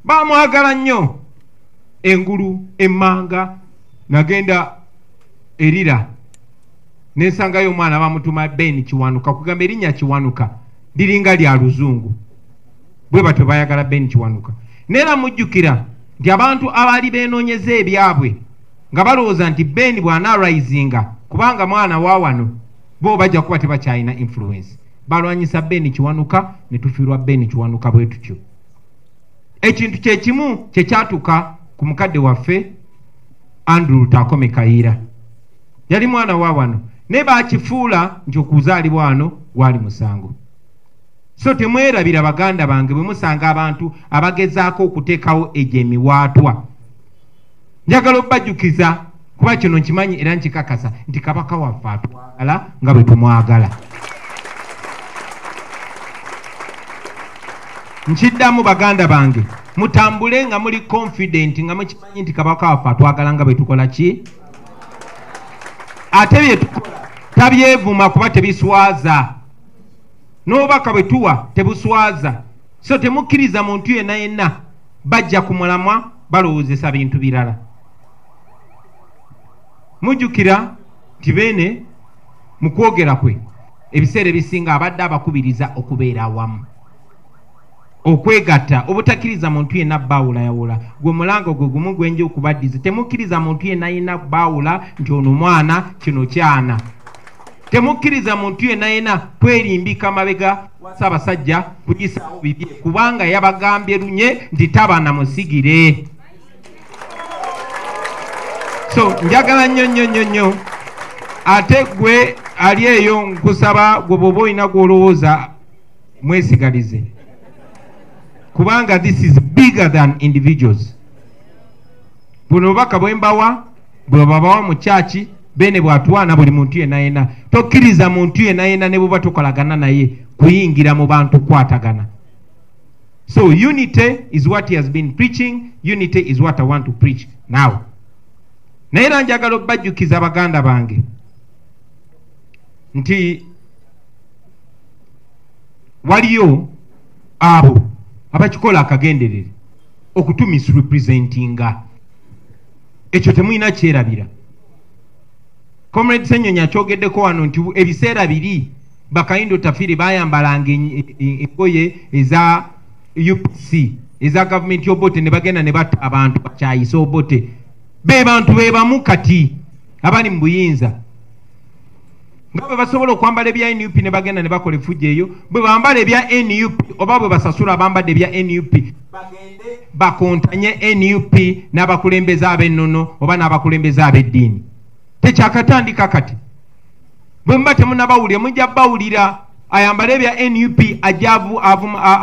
Baamwagala nnyo engulu emmanga, nagenda erira nensangayo omwana bamutuma Ben Kiwanuka, kugamba erinnya Kiwanuka liringa lya luzungu, bwe batyo bayagala Ben Kiwanuka. Neera mujjukira nti abantu abaali beenoonyeza ebyabwe nga balowooza nti Ben bw'anaarisinga kubanga mwana wa wano bo bajja kuba tebakyalina influence, balwanyisa Ben Kiwanuka ne tufiirwa Ben Kiwanuka bwe tutyo. Ekintu kye kimu kye kyatuuka ku mukadde waffe Andrew Lutakome Kayiira. Yali mwana wa wano naye baakifuula nti okuzaalibwa wano gwali musango. So temwerabira baganda bange bwe musanga abantu abagezaako okuteekawo egyo emiwaatwa. Njagala obbajjukiza kuba kino nkimanyi era nkikakasa nti Kabaka waffe atwagala nga bwe tumwagala. Nkiddamu baganda bange, mutambule nga muli confident nga mukimanyi nti Kabaka waffe atwagala nga bwe tukola ki? Ate bye tukola tabyevuma kuba tebiswaza. N'obubaka bwe tuwa tebuswaza. So temukkiriza muntu yenna yenna bajja ku mulamwa balowoozesa bintu birala. Mujjukira nti Beene mu kwogera kwe ebiseera ebisinga abadde abakubiriza okubeera awamu, okwegatta, obutakkiriza muntu yenna baawulayawula. Gwe mulango gwe gumu gwenja okubaddiza. Temukkiriza muntu yenna yenna baawula nti ono mwana, kino kyana. Temukkiriza muntu yenna yenna kwerimbika mabega wa Ssaabasajja kugisaawo bibye, kubanga yabagambye lunye nti taba na musigire. So njagala nnyo nnyo nnyo nnyo, ate gwe ali eyo nkusaba gwe bw'oba olina gw'olowooza mwesigalize, kubanga this is bigger than individuals. Buno obubaka bwe mbawa bwe babawa mu kyaki, Beene bw'atwana buli muntu yenna yenna. Tokkiriza muntu yenna yenna ne bw'oba tokolagana naye kuyingira mu bantu kukwatagana. So unity is what he has been preaching, unity is what I want to preach now. Naye era njagala obbajjukiza baganda bange nti waliyo abo abakikola akagenderere okutumisrepresentinga. Ekyo temulina kyerabira. Comrade Ssenyonyi akyogeddeko wano nti ebiseera biri Bakayindo Tafiri bayambalanga engoye eza UPC, eza gavumenti y'Obote, ne bagenda ne batta abantu bakyayise Obote. Be bantu be bamu kati abali mu buyinza, nga bwe basobola okwambala ebya NUP ne bagenda ne bakola effujjo eyo, bwe bambala ebya NUP oba bwe basasula abambadde ebya NUP bagende bakontanye NUP n'abakulembeze ab'ennono oba n'abakulembeze ab'eddiini. Tekyakatandika kati. Bwe muba temunnabawulira mujja bawulira ayambala ebya NUP ajja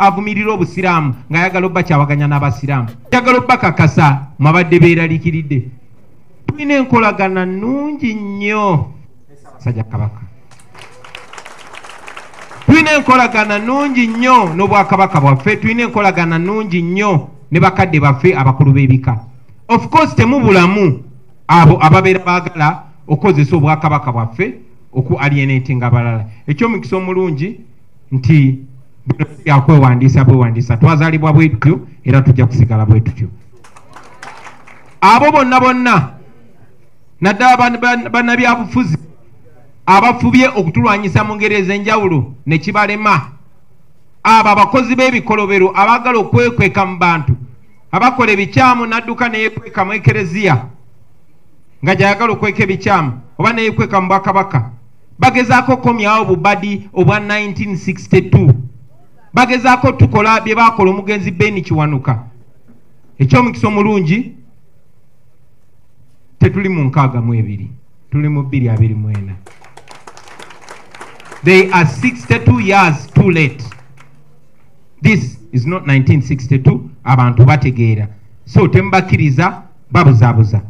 avumirira Obusiraamu ng'ayagala obbakyawaganya n'Abasiraamu. Ayagala obbakakasa mwabadde beeraliikiridde. Tulina enkolagana nnungi nnyo Ssaabasajja Kabaka. Tulina enkolagana nnungi nnyo n'Obwakabaka bwaffe, tulina enkolagana nnungi nnyo ne bakadde baffe abakulu b'ebika. Of course temubulamu abo ababeera baagala okukozesa Obwakabaka bwaffe oku alienatinga abalala. Ekyomukisa omulungi nti bino si byakwewandiisa bwewandiisa, twazaalibwa bwe tutyo era tujja kusigala bwe tutyo. Abo bonna bonna naddala bannabyabufuzi abafubye okutulwanyisa mu ngeri ez'enjawulo ne kibalema, abo abakozi b'ebikolobero abaagala okwekweka mu bantu, abakola ebikyamu n'adduka ne yeekweka mu ekereziya nga gy'ayagala okweka ebikyamu oba ne yeekweka mu bwakabaka, bagezaako okukomyawo obubadi obwa 1962, bagezaako tukola bye baakola omugenzi Ben Kiwanuka. Ekyomukisa omulungi tetuli mu 62, tuli mu 2024. They are 62 years too late. This is not 1962. Abantu bategeera, so temubakkiriza babuzaabuza.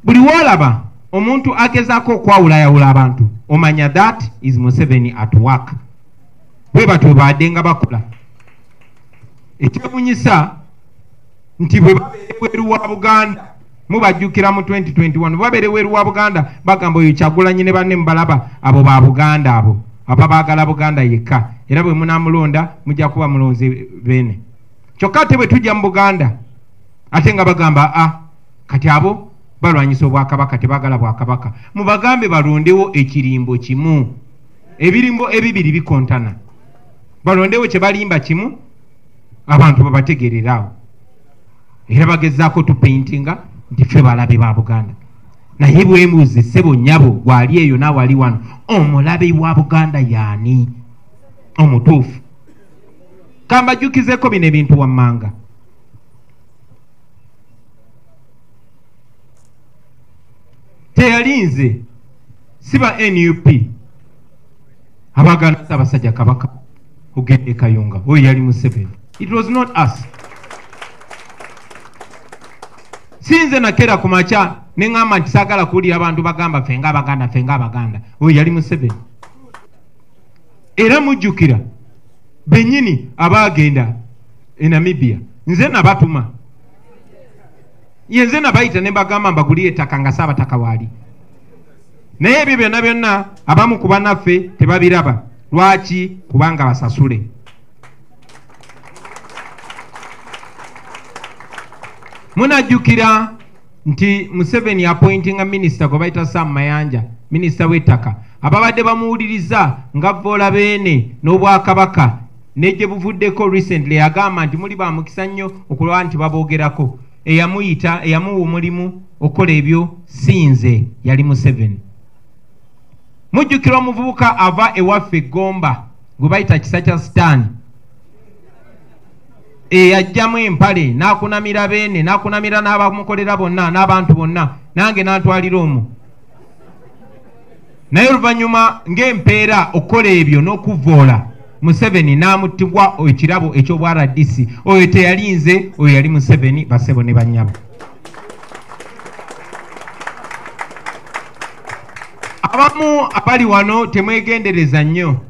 Buli w'olaba omuntu agezaako okwawulayawula abantu, omanya that is Museveni at work. Bwe batyo baadde nga bakola. Ekyewuunyisa nti bwe babeera ebweru wa Buganda, mubajjukira mu 2021, bwe babeera ebweru wa Buganda bagamba oyo Kyagulanyi ne banne mubalaba, abo ba Buganda, abo ababaagala Buganda yekka, era bwe munaamulonda mujja kuba mulonze Beene. Kyokka ate bwe tujja mu Buganda ate nga bagamba a kati abo balwanyisa Obwakabaka, tebaagala Bwakabaka. Mubagambe balondewo ekirimbo kimu, ebirimbo ebibiri bikontana, balondewo kye balimba kimu, abantu babategeererawo. Era bagezaako tupaintinga nti ffe balabe ba Buganda. Naye bwemuuze ssebo nnyabo gwali eyo naawe ali wano, omulabe wa Buganda y'ani omutuufu? Kambajjukizeeko bino ebintu wammanga. Teyalinze si ba NUP abaagala Ssaabasajja Kabaka ogenda e Kayunga, oyo yali Museveni. It was not us. Sinze nakera ku makya ne ŋŋamba nti saagala kuwulira abantu bagamba ffe ng'Abaganda, ffe ng'Abaganda, oyo yali Museveni. Era mujjukira bennyini abaagenda e Namibia, nze nabatuma, ye nze nabayita ne mbagamba mbagulire ettaka nga Ssaabataka waali. Naye ebyo byonna byonna abamu ku bannaffe tebabiraba. Lwaki? Kubanga basasule. Munajjukira nti Museveni appointinga minisita gwe bayita Sam Mayanja, minisita w'ettaka. Ababadde bamuwuliriza nga Vola Beene n'Obwakabaka ne gye buvuddeko recently agamba nti muli ba mukisa nnyo okulaba nti baboogerako. Eyamuyita, eyamuwa omulimu okukola ebyo si nze, yali Museveni. Mujjukira omuvubuka ava ewaffe Gomba gwe bayita Kisa kya Sitaani, eyajjamu empale n'akunamira Beene, n'akunamira n'abamukolera bonna n'abantu bonna, nange n'antwalira omwo. Naye oluvannyuma ng'empeera okukola ebyo n'okuvvoola, Museveni n'amuttibwa ekirabo eky'obwa RDC. Oyo teyali nze, oyo yali Museveni, bassebo ne bannyabo. Abamu abali wano temwegendereza nnyo.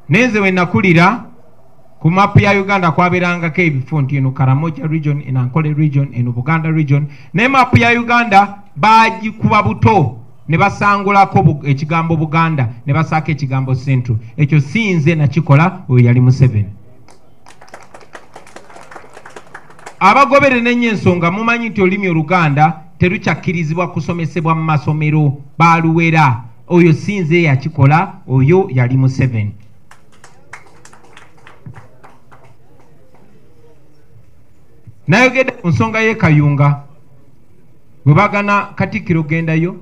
Naye nze we nakulira ku mapu ya Uganda kwabeerangako ebifo nti eno Karamoja region, eno Ankole region, eno Buganda region. Naye mapu ya Uganda baagikuba buto ne basangulako ekigambo Buganda ne basaako ekigambo Central. Ekyo si nze nakikola, oyo yali Museveni. Abagoberera ennyo ensonga mumanyi nti olulimi Oluganda terukyakkirizibwa kusomesebwa mu masomero, baaluwera. Oyo si nze yakikola, oyo yali Museveni. Nayogedde ku nsonga y'e Kayunga bwe baagana Katikkiro gendayo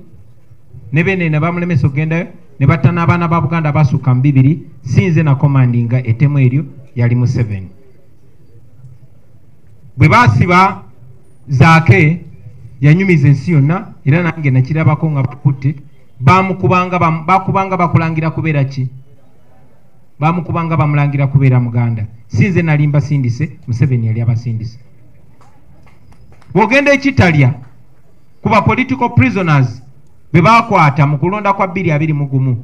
ne Beene ne bamulemesa okugendayo ne batta n'abaana ba Buganda abasukka mu 2, si nze nakomandinga ettemu eryo, yali Museveni. Bwe baasiba Zaake yanyumiza ensi yonna, era nange nakirabako nga bakutte, bamukubanga bakubanga bakulangira kubeera ki? Bamukubanga bamulangira kubeera Muganda. Si nze nali mbasindise, Museveni yali abasindise. Bw'ogenda e Kitalya ku ba political prisoners be baakwata mu kulonda kwa 2021,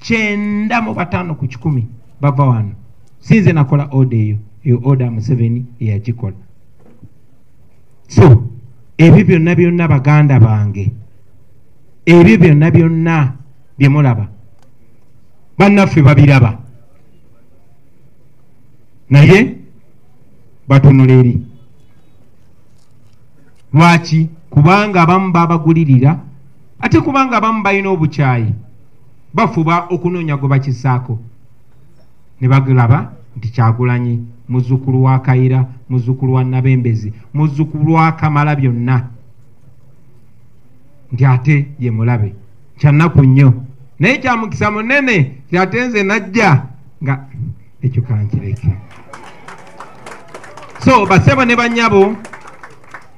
95 ku 100 bava wano. Si nze nakola order eyo, eyo order Museveni eyagikola. So ebyo byonna byonna baganda bange, ebyo byonna byonna bye mulaba bannaffe babiraba, naye batunula eri. Lwaki? Kubanga abamu babagulirira, ate kubanga abamu balina obukyayi, bafuba okunoonya gwe bakisaako ne bagulaba nti Kyagulanyi muzzukulu wa Kayira, muzzukulu wa Nabembezi, muzzukulu wa Kamala byonna, nti ate ye mulabe. Kyannaku nnyo, naye kya mukisa munene nti ate nze najja nga ekyo kankireke. So basebo ne bannyabo,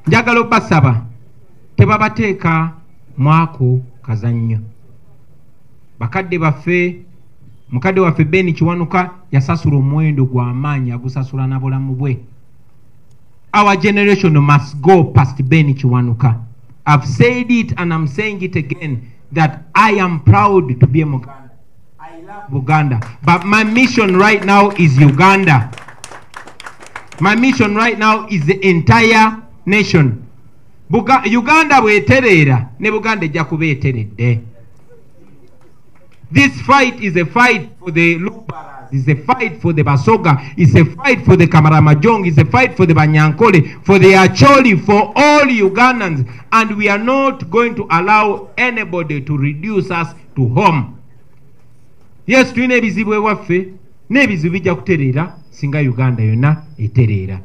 njagala obbasaba tebabateeka mwako kazannyo. Bakadde baffe, mukadde waffe Ben Kiwanuka yasasula omuwendo gw'amaanyi agusasula na bulamu bwe. Our generation must go past Ben Kiwanuka. I've said it and I'm saying it again that I am proud to be a Muganda. I love Buganda. But my mission right now is Uganda. My mission right now is the entire nation. Uganda bw'etereera ne Buganda ejja kuba eteredde. This fight is a fight for the Lubaras, it's a fight for the Basoga, it's a fight for the Kamaramajong, it's a fight for the Banyankole, for the Acholi, for all Ugandans. And we are not going to allow anybody to reduce us to home. Yes, tulina ebizibu ewaffe, n'ebizibu bijja kutereera singa Uganda yonna etereera.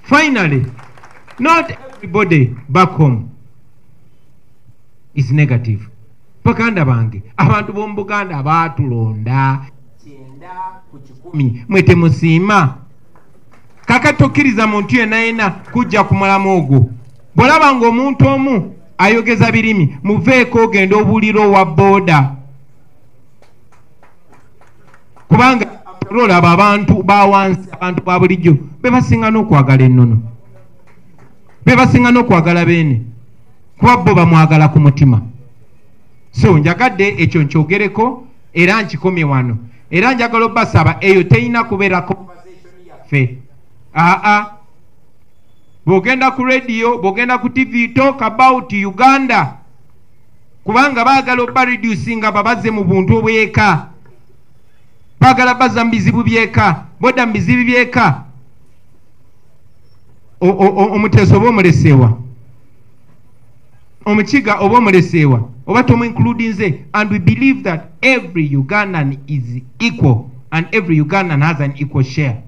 Finally, not everybody back home is negative. Baganda bange, abantu b'omu Buganda baatulonda 90 ku 100, mwe temusiima. Kakati tokkiriza muntu yenna yenna kujja ku mulamu ogwo. Bw'olaba ng'omuntu omu ayogeza birimi, muveeko ogenda obuulira owa booda. Kubanga olaba abantu ba wansi, abantu ba bulijjo be basinga n'okwagala ennono, be basinga n'okwagala Beene, kuba bo bamwagala ku mutima. So njagadde ekyo nkyogereko era nkikomye wano. Era njagala obbasaba eyo terina kubeera conversation yaffe. Aa, bw'ogenda ku radio, bw'ogenda ku TV, talk about Uganda, kubanga baagala obba reducinga babazze mu buntu obweka. Baagala bazza mu bizibu by'eka, bodda mu bizibu by'eka. Omuteeso oba omuleseewa, omukiga oba omuleseewa, oba tomuincludinze. And we believe that every Ugandan is equal and every Ugandan has an equal share.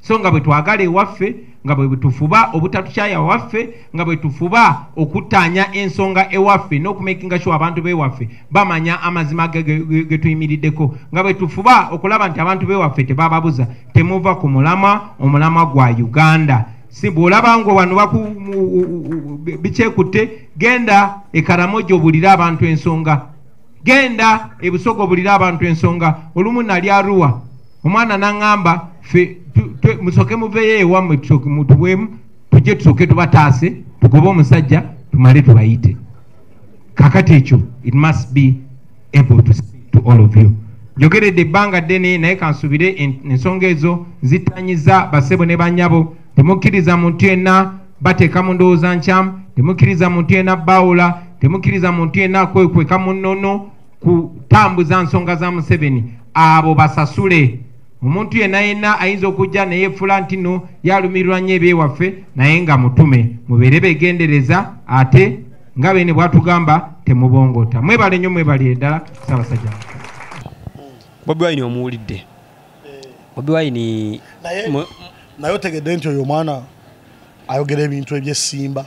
So nga bwe twagala ewaffe, nga bwe tufuba obutatukyaya waffe, nga bwe tufuba okuttaanya ensonga ewaffe n'okumakinga sure abantu b'ewaffe bamanya amazima ge tuyimiriddeko, nga bwe tufuba okulaba nti abantu b'ewaffe tebababuza, temuva ku mulamwa, omulamwa gwa Uganda. Si bw'olaba ngo wano bikyekutte, genda e Karamoja obulire abantu ensonga, genda e Busoga obulire abantu ensonga. Olumu nali Arua, omwana n'aŋŋamba ffe musooke muveeyo ewammwe, tusooke mutuweemu, tujje tusooke tubataase, tugobe omusajja, tumale tubayite. Kakati ekyo it must be able to speak to all of you. Njogeredde ebbanga ddene, naye kansuubire ensonga ezo zittanyiza bassebo ne bannyabo. Temukkiriza muntu yenna bateeka mu ndowooza nkyamu, temukkiriza muntu yenna baawula, temukkiriza muntu yenna kwekweka mu nnono kutambuza nsonga za Museveni. Abo basasule. Omuntu yenna yenna ayinza okujja ne yeefula nti nno yalumirirwa nnyo ebyewaffe, naye nga mutume, mubeere beegendereza, ate nga beene bw'atugamba temubongoota. Mwebale nnyo, mwebalire ddala Ssaabasajja. Bobi Wine omuwulidde. Bobi Wine naye otegedde nti oyo omwana ayogera ebintu eby'essimba.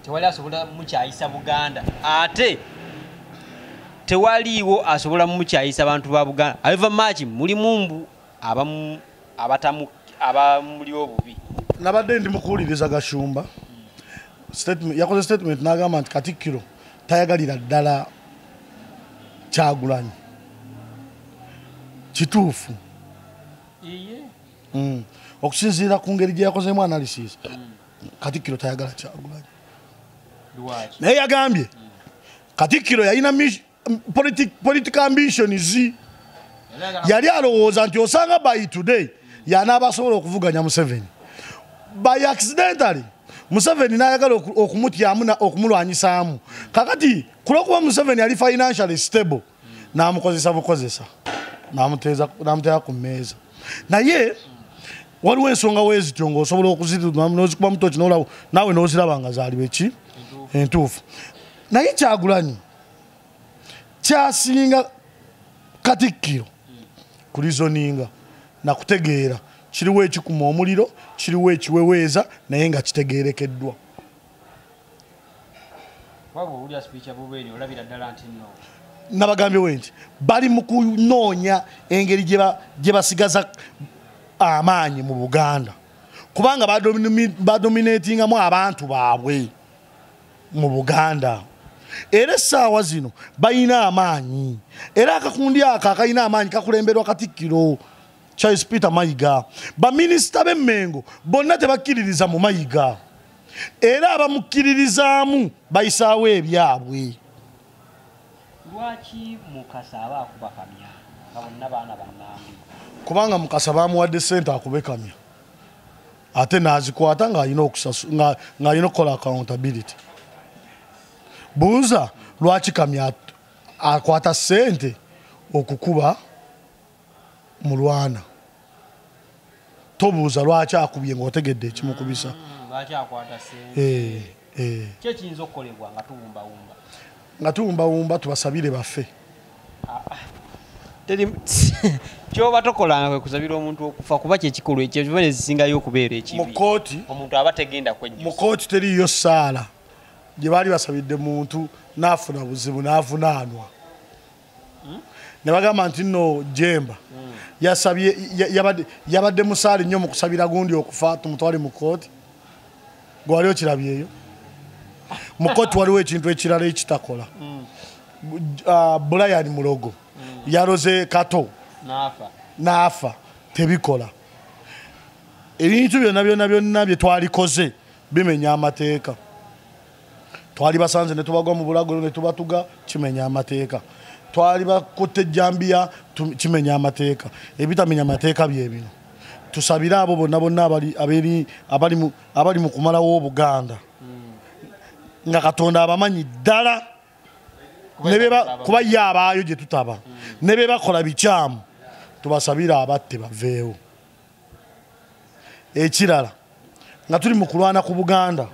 Tewali asobola mukyayisa Buganda, ate tewaliiwo asobola mukyayisa bantu ba Buganda. However much mulimu mbu abamu abatamu abamuli obubi. Nabadde ndi mukuwuliriza Gashumba. Statement yakoze statement n'agamba nti Katikkiro tayagalira ddala Kyagulanyi. Kituufu. Okusinziira ku ngeri gye yakozeemu analysis, Katikkiro tayagala Kyagulanyi. Naye yagambye Katikkiro yalina political ambitions. Yali alowooza nti osanga by today yanaaba asobola okuvuganya Museveni. By accidentally Museveni n'ayagala okumutyamu okumulwanyisaamu. Kakati kulwokuba Museveni yali financially stable, n'amukozesa bukozesa, n'amuteeka ku mmeeza. Naye waliwo ensonga weezityo ng'osobola okuzikuba mutoki naawe n'oziraba nga zaaliwo eki entuufu. Naye Kyagulanyi kyasinga Katikkiro kulizoninga nakutegeera kiriwo ekikuma omuliro, kiriwo ekiweweeza, naye nga kitegeerekeddwa. Nabagambye we nti bali mu kunoonya engeri gye basigaza amaanyi mu Buganda, kubanga badominatingamu abantu baabwe mu Buganda. Era essaawa zino balina amaanyi, era akakundi ako akalina amaanyi kakulemberwa Katikkiro Charles Peter Mayiga. Baminisita b'Emmengo bonna tebakkiririza mu Mayiga, era abamukkiririzaamu bayisaawo ebyabwe. Lwaki Mukasa aba akuba Kamya nga bonna baana bannambi? Kubanga Mukasa bamuwadde ssente akube Kamya, ate n'azikwata ng'alina okukola accountability. Buuza lwaki Kamya akwata ssente okukuba Mulwana. Tobuuza lwaki akubye ng'otegedde ekimukubisa. Lwaki akwata ssente? Ki ekiyinza okukolebwa nga tuwumbawumba? Nga tuwumbawumba tubasabire baffe. Kyoba tokolanga kwe kusabira omuntu okufa, kuba kyekikolwa ekyo kiba nezisingayo okubeera ekibi. Mu kkooti omuntu aba tegenda kwejjusa. Mu kkooti teriiyo ssaala gye baali basabidde muntu n'afuna buzibu n'avunaanwa. Ne bagamba nti nno Jemba yasabye yabadde musaali nnyo mu kusabira gundi okufa tumutwale mu kkooti. Gwe wali okirabyeyo? Mu kkooti waliwo ekintu ekirala ekitakola. Brian Mulogo yaloze Kato n'afa, tebikola. Ebintu byonna byonna byonna bye twalikoze bimenya amateeka. Twali basanze ne tubagwa mu bulago ne tubatuga, kimenya amateeka. Twali bakutte ejjambiya, kimenya amateeka. Ebitamenya amateeka bye bino. Tusabire abo bonna bonna abali mu kumalawo Obuganda, nga Katonda abamanyi ddala, kuba ye abaayo gye tutaba, ne be bakola bikyamu Tubasabire abatte baveewo. Ekirala, nga tuli mu kulwana ku Buganda,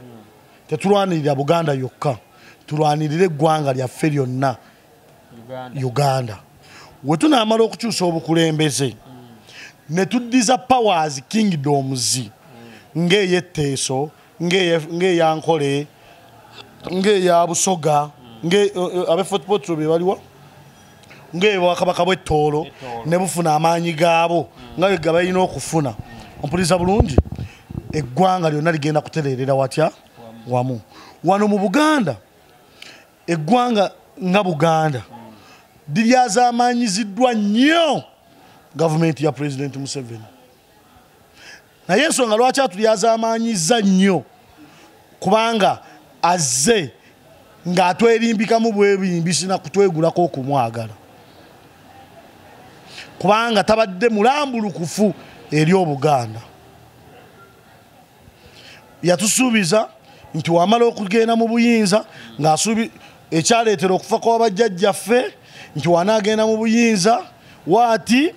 tetulwanirira Buganda yokka, tulwanirire eggwanga lyaffe lyonna Uganda. We tunaamala okukyusa obukulembeze ne tuddiza powers kingdoms ng'ey'Etteeso, ng'eyankole, ng'eya Busoga, ab'e Fort Portal be baliwa, ng'ebwakabaka bw'Ettoolo ne bufuna amaanyi gaabo nga bwe balina okufuna. Ompuliza bulungi, eggwanga lyonna ligenda kutereerera watya wamu. Wano mu Buganda, eggwanga nga Buganda liryazaamaanyiziddwa nnyo gavumenti ya Pulezidenti Museveni. Naye ensonga lwaki atulyazaamaanyiza nnyo, kubanga azze ng'atwerimbikamu bwebimbisi na kutwegulako okumwagala, kubanga tabadde mulambulukufu eri Obuganda. Yatusuubiza nti wamala okugenda mu buyinza, ng'asuubi ekyaleetera okufa kw'abajjajjaffe, nti wanaagenda mu buyinza waati,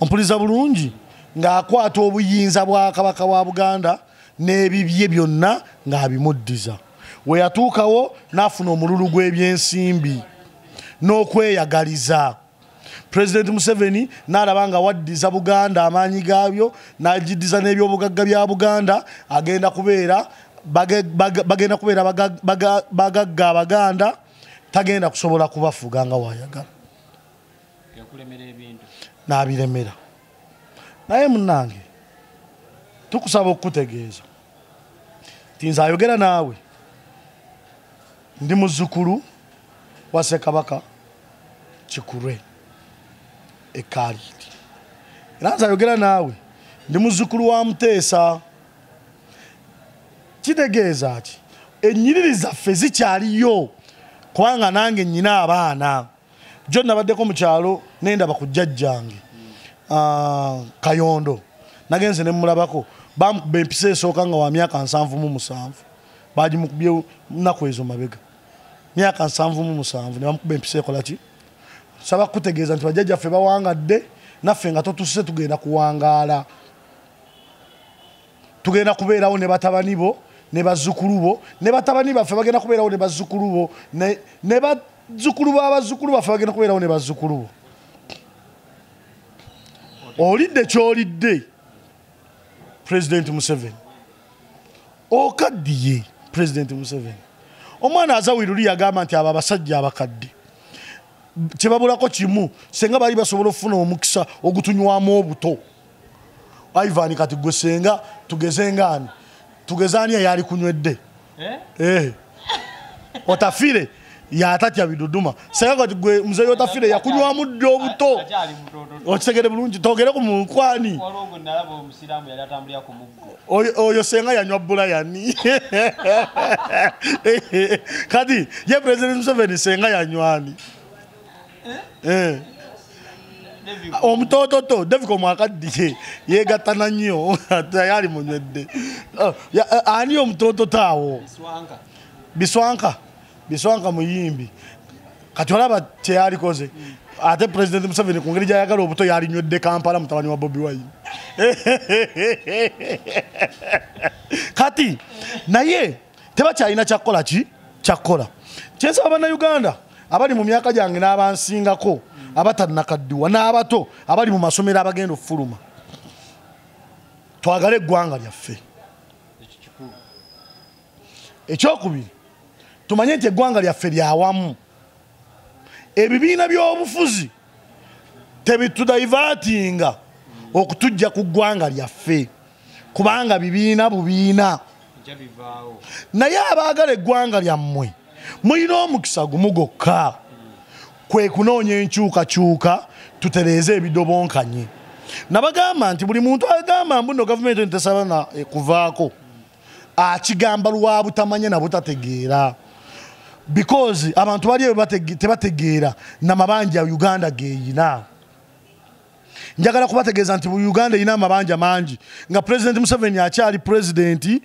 ompuliza bulungi, ng'akwata obuyinza bwa Kabaka wa Buganda n'ebibye byonna ng'abimuddiza. We yatuukawo n'afuna omululu gw'ebyensimbi n'okweyagaliza. Pulezidenti Museveni n'alaba nga waddiza Buganda amaanyi gaabyo, n'agiddiza n'ebyobugagga bya Buganda, agenda kubeera bagenda kubeera bagagga Abaganda, tagenda kusobola kubafuga nga wayagala. N'abiremera. Naye munnange, tukusaba okukutegeeza nti nze ayogera naawe ndi muzzukulu wa Ssekabaka Kikulwe e Kaliiti. Era nze ayogera naawe ndi muzzukulu wa Muteesa. Kitegeeza ki? Ennyiriri zaffe zikyaliyo, kubanga nange nnyina abaana. Jo nabaddeko mu kyalo nendaba ku jjajjange Kayondo, nagenze ne mmulabako, bamukuba empisa esooka nga wa myaka 77, bagimukubye nnaku ezo mabega, myaka 77 ne bamukuba empisa ekola ki? Saba kutegeeza nti bajjajjaffe bawangadde, naffe nga totuse tugenda kuwangaala, tugenda kubeerawo ne batabani bo ne bazzukulu bo, ne batabani baffe bagenda kubeerawo ne bazzukulu bo, ne bazzukulu b'abazzukulu baffe bagenda kubeerawo ne bazzukulu bo. Olidde ky'olidde Pulezidenti Museveni, okaddiye Pulezidenti Museveni. Omwana Azawiruli yagamba nti abo abasajja abakadde kyebabulako kimu, senga bali basobola okufuna omukisa ogutunywamu obuto. Ivan kati gwe senga tugeze ngaani, tugeze ani eyali kunywedde? Otafire yatatya biduduma. Senga kati gwe muzeeyi Otafire yakunywamu ddi obuto? Okitegere bulungi, togere ku munkwani. Oyo senga yanywa Bulayani. Kati ye President Museveni senga yanywani? Omutototo David mwakaddiye yeegattana nnyo, yali munywedde. Ani omutototo awo? Biswanka. Biswanka muyimbi. Kati olaba kyeyalikoze. Ate President Museveni ku ngeri gy'ayagala obuto yalinywedde Kampala, mutabani wa Bobi Wine. Kati naye tebakyalina kyakukola ki? Kyakukola. Kyensaba Bannayuganda abali mu myaka gyange n'abansingako, abatannakaddiwa n'abato abali mu masomero abagenda okufuluma, twagale eggwanga lyaffe. Ekyokubiri, tumanye nti eggwanga lyaffe lyawamu. Ebibiina by'obufuzi tebitudaivatinga okutujja ku ggwanga lyaffe, kubanga bibiina bubiina. Naye abaagala eggwanga lyammwe mulina omukisa gumu gwokka, kwe kunoonya enkyukakyuka tutereeze ebidobonkanye. Nabagamba nti buli muntu agamba mbu nno gavumenti ntesaba na kuvaako, akigamba lwa butamanya na butategeera, because abantu bali tebategeera namabanja Uganda geyina. Njagala kubategeeza nti Uganda erina amabanja mangi, nga President Museveni akyali president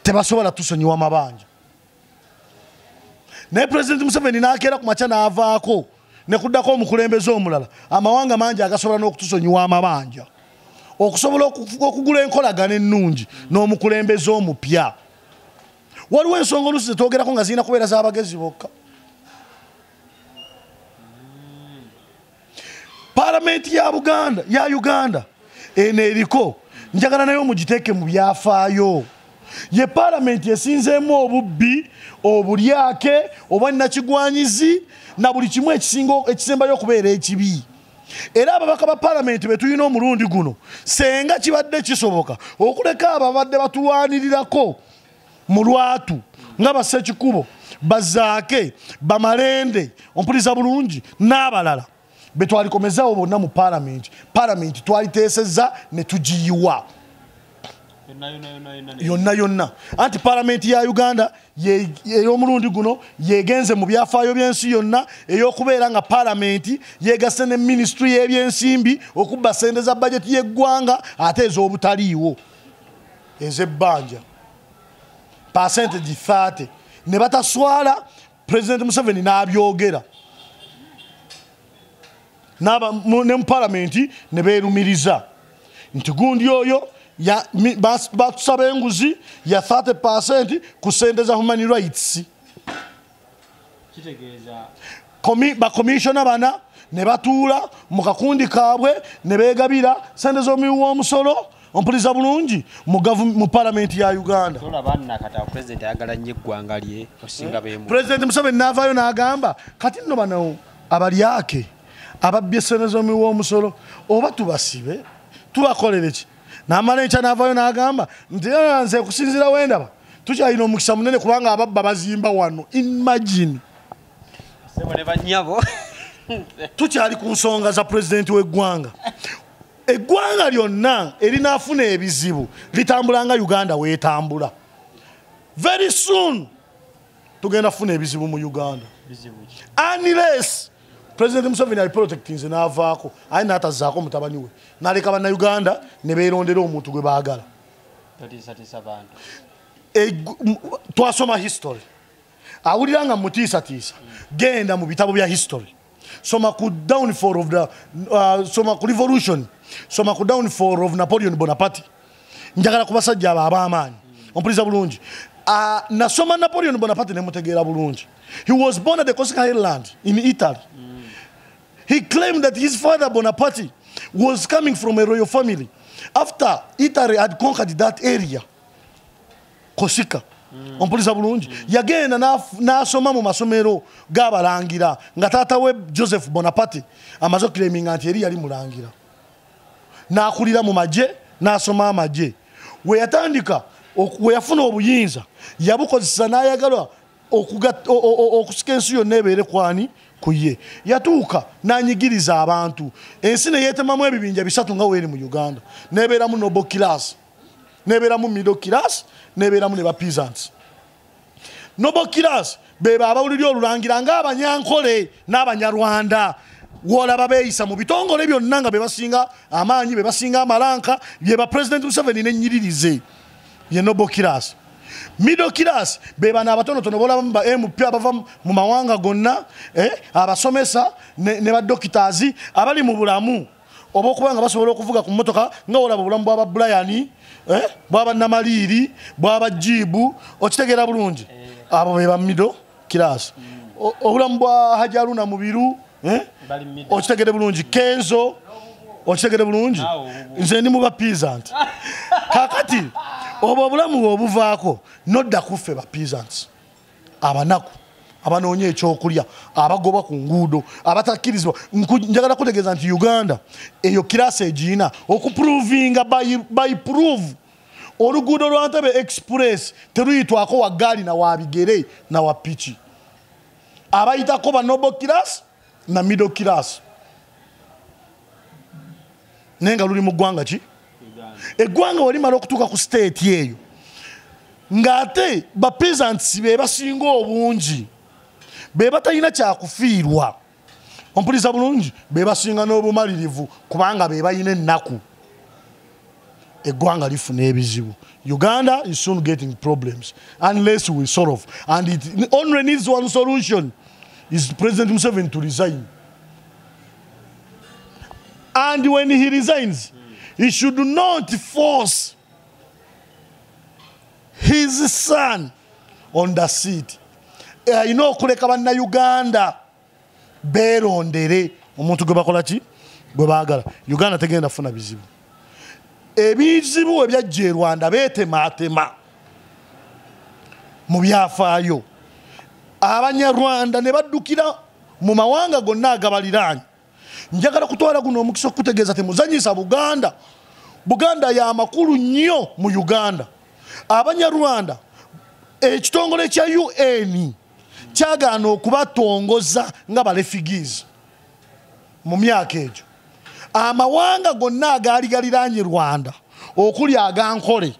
tebasobola tusonyiwa mabanja. Naye President Museveni n'akeera ku makya n'avaako, ne kuddako omukulembeze omulala, amawanga mangi agasobola n'okutusonyiwa amabanja okusobola okugula enkolagana ennungi n'omukulembeze omupya. Waliwo ensonga oluusi zetwogerako nga zirina kubeera z'abagezi bokka. Palamenti ya Buganda ya Uganda eno eriko, njagala nayo mugiteeke mu byafaayo. Ye palamenti esinzeemu obubbi, obulyake, obwannakigwanyizi na buli kimu ekisembayo okubeera ekibi. Era ababaka ba palamenti be tulina omulundi guno, senga kibadde kisoboka okuleka abo ababadde batulwanirirako mu lwatu nga Bassekikubo, Bazaake, Bamalende, ompuliza bulungi, n'abalala be twalikomezaawo bonna mu palamenti. Palamenti twaliteesezza ne tugiyiwa yonna yonna. Anti palamenti ya Uganda ey'omulundi guno yegenze mu byafaayo by'ensi yonna ey'okubeera nga palamenti yegasse ne minisitule y'ebyensimbi okubba ssente za bajeti y'eggwanga ate ez'obutaliiwo ez'ebbanja percentage 30 ne bataswala. President Museveni n'abyogera ne mu palamenti ne beerumiriza nti gundi oyo batusaba enguzi ya 30% ku ssente za human rights. Bakomishona bana ne batuula mu kakundi kaabwe ne beegabira ssente z'omuwi w'omusolo, ompuliza bulungi, mu palamenti ya Uganda. President Museveni n'avaayo n'agamba kati nno bano abalyake ababbye ssente z'omuwi w'omusolo oba tubasibe tubakolere ki? N'amala enkya n'avaayo n'agamba nti nze okusinziira wendaba tukyalina omukisa munene kubanga ababba bazimba wano. Imagine. Tukyali ku nsonga za pulezidenti w'eggwanga. Eggwanga lyonna erinaafuna ebizibu litambula nga Uganda weetambula. Very soon tugenda kufuna ebizibu mu Uganda unless President Museveni aliprotectinze n'avaako aye n'atazaako mutabani we n'aleka bannayuganda ne beerondera omuntu gwe baagala. Twasoma history, awulira nga mutiisatiisa, genda mu bitabo bya history, soma ku downfall of the soma ku revolution, soma ku downfall of Napoleon Bonaparte. Njagala ku basajja abo ab'amaanyi, ompuliza bulungi. Nasoma Napoleon Bonaparte ne mutegeera bulungi. He was born at the Corsican Island in Italy. He claimed that his father Bonaparte was coming from a royal family after Italy had conquered that area, Corsica. Ompuliza bulungi. Yagenda n'asoma mu masomero g'abalangira nga taata we Joseph Bonaparte amaze okuclaiminga nti eri yali mulangira. N'akulira mu magye, n'asoma amagye. We yatandika, we yafuna obuyinza, yabukozesa n'ayagalwa okusika ensi yonna ebeere kwani ku ye. Yatuuka n'anyigiriza abantu. Ensi ne yeetemamu ebibinja bisatu nga weeri mu Uganda. N'ebeeramu noble class, n'ebeeramu middle class, n'ebeeramu ne ba peasants. Noble class be abawulira olulangira ng'Abanyankole n'Abanyarwanda wolaba beeyisa mu bitongole byonna nga be basinga amaanyi, be basinga amalanka, ye ba President Museveni n'ennyiririze ye noble class. Middle class be bano abatonotono bolaba ba MP abava mu mawanga gonna, abasomesa ne ba doctors abali mu bulamu oba okuba nga basobola okuvuga ku mmotoka nga olaba obulamu bw'aba Brian, bw'aba Namaliiri, bw'aba Jibu, okitegeera bulungi. Abo be ba middle class. Obulamu bwa Haji Haruna Mubiru, okitegere bulungi, Kenzo, okitegere bulungi. Nze ndi mu ba peasant. Kakati obwo obulamu obuvaako nodda kuffe ba peasants, abanaku abanoonya ekyokulya, abagoba ku nguudo, abatakkirizibwa. Njagala kutegeeza nti Uganda eyo kirasi egiina okuprovinga by proof. Oluguudo lwa Entebbe Express teruyitwako wa ggaali na wa bigere na wa piki. Abayitako ba noble class na middle class. Naye nga luli mu ggwanga ki? Eggwanga walimala okutuuka ku state eyo ng'ate ba peasants be basinga obungi, be batalina kyakufiirwa, ompuliza bulungi, be basinga n'obumalirivu kubanga be balina ennaku. Eggwanga lifuna ebizibu. Uganda is soon getting problems unless we solve, and it only needs one solution, is President Museveni to resign. And when he resigns, he should not force his son on the seat. Alina okuleka bannayuganda beerondere omuntu gwe bakola ki, gwe baagala. Uganda tegenda funa bizibu. Ebizibu ebyajja e Rwanda beetemaatema mu byafaayo. Abanyarwanda ne baddukira mu mawanga gonna agabaliraanye. Njagala kutwala guno omukisa okutegeeza temuzanyisa Buganda. Buganda ya makulu nnyo mu Uganda. Abanyarwanda ekitongole kya UN kyagaana okubatongoza nga ba refugees mu myaka egyo. Amawanga gonna agaali galiraanye Rwanda okuli agankole,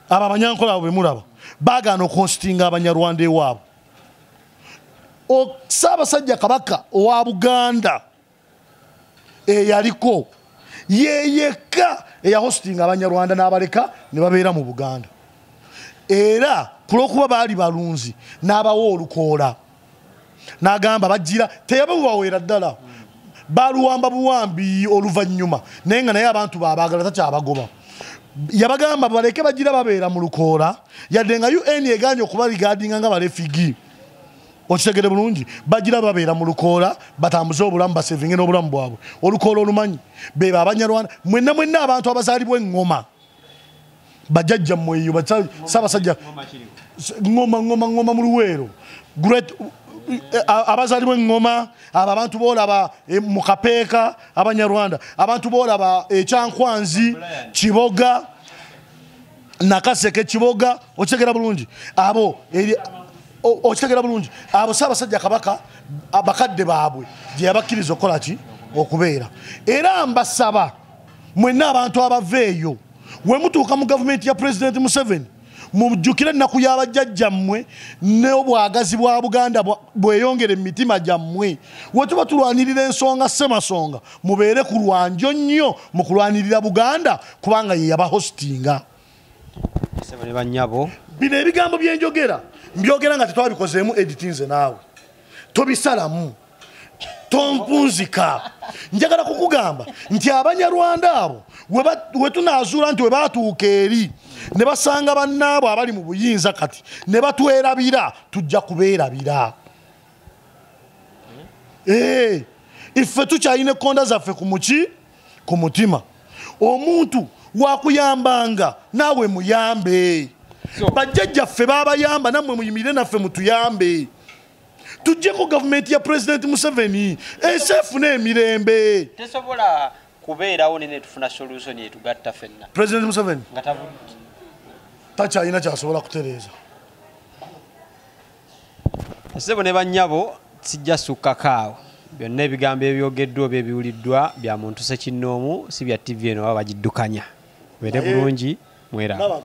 abo abanyankole abo be mulaba, baagaana okuhostinga Abanyarwanda ewaabwe. Ssaabasajja Kabaka owa Buganda eyaliko ye yekka eyahostinga Abanyarwanda n'abaleka ne babeera mu Buganda. Era kulwokuba baali balunzi n'abawa olukoola n'agamba bajjira teyababubaweera ddala, baluwamba buwambi oluvannyuma, naye nga naye abantu babaagala takyabagoba. Yabagamba baleke bajjira babeera mu lukoola, yadde nga UN egaanye okubaligaadinga nga balefigi. Okitegere bulungi, bagira babeera mu lukoola batambuze obulamu basevinge n'obulamu bwabwe. Olukoola olumanyi beba Abanyarwanda mwenna mwenna abantu abazaalibwa eŋŋoma bajjajja mmwe eyo Ssaabasajja ŋŋoma ŋŋoma ŋŋoma mu Luweero great abazaalibwa eŋŋoma abo abantu boolaba mu Kapeeka Abanyarwanda, abantu boolaba Ekyankwanzi, Kiboga, Nakaseke, Kiboga. Okitegera bulungi abo okitegera bulungi abo Ssaabasajja Kabaka abakadde baabwe gye yabakkiriza okukola ki, okubeera. Era mbasaba mwenna abantu abava eyo we mutuuka mu gavumenti ya Pulezidenti Museveni mujjukire ennaku y'abajjajjammwe n'obwagazi bwa Buganda bweyongere mu mitima gyammwe. We tuba tulwanirira ensonga ssemasonga mubeere ku lwanjo nnyo mu kulwanirira Buganda kubanga ye yabahostinga. Bino ebigambo byenjogera mbyogera nga tetwabikozeemu editinze naawe tobisalamu tompunzika. Njagala kukugamba nti Abanyarwanda abo we tunaazuula nti we baatuuka eri ne basanga bannaabwe abali mu buyinza kati ne batwerabira, tujja kubeerabira. Iffe tukyalina ekkonda zaffe ku muki, ku mutima. Omuntu wakuyambanga naawe muyambe. Bajjajjaffe baabayamba nammwe muyimirire naffe mutuyambe. Tujjeko gavumenti ya Pulezidenti Museveni ensi efune emirembe. Tesobola kubeerawo ne tufuna solution etugatta ffenna. Pulezidenti Museveni takyalina kyasobola kutereeza. Ssebo ne bannyabo sijja sukkako awo. Byonna ebigambo ebyogeddwa oba ebiwuliddwa bya muntu ssekinnoomu, si bya TV eno baba bagiddukanya. Mubeere bulungi, mweraba.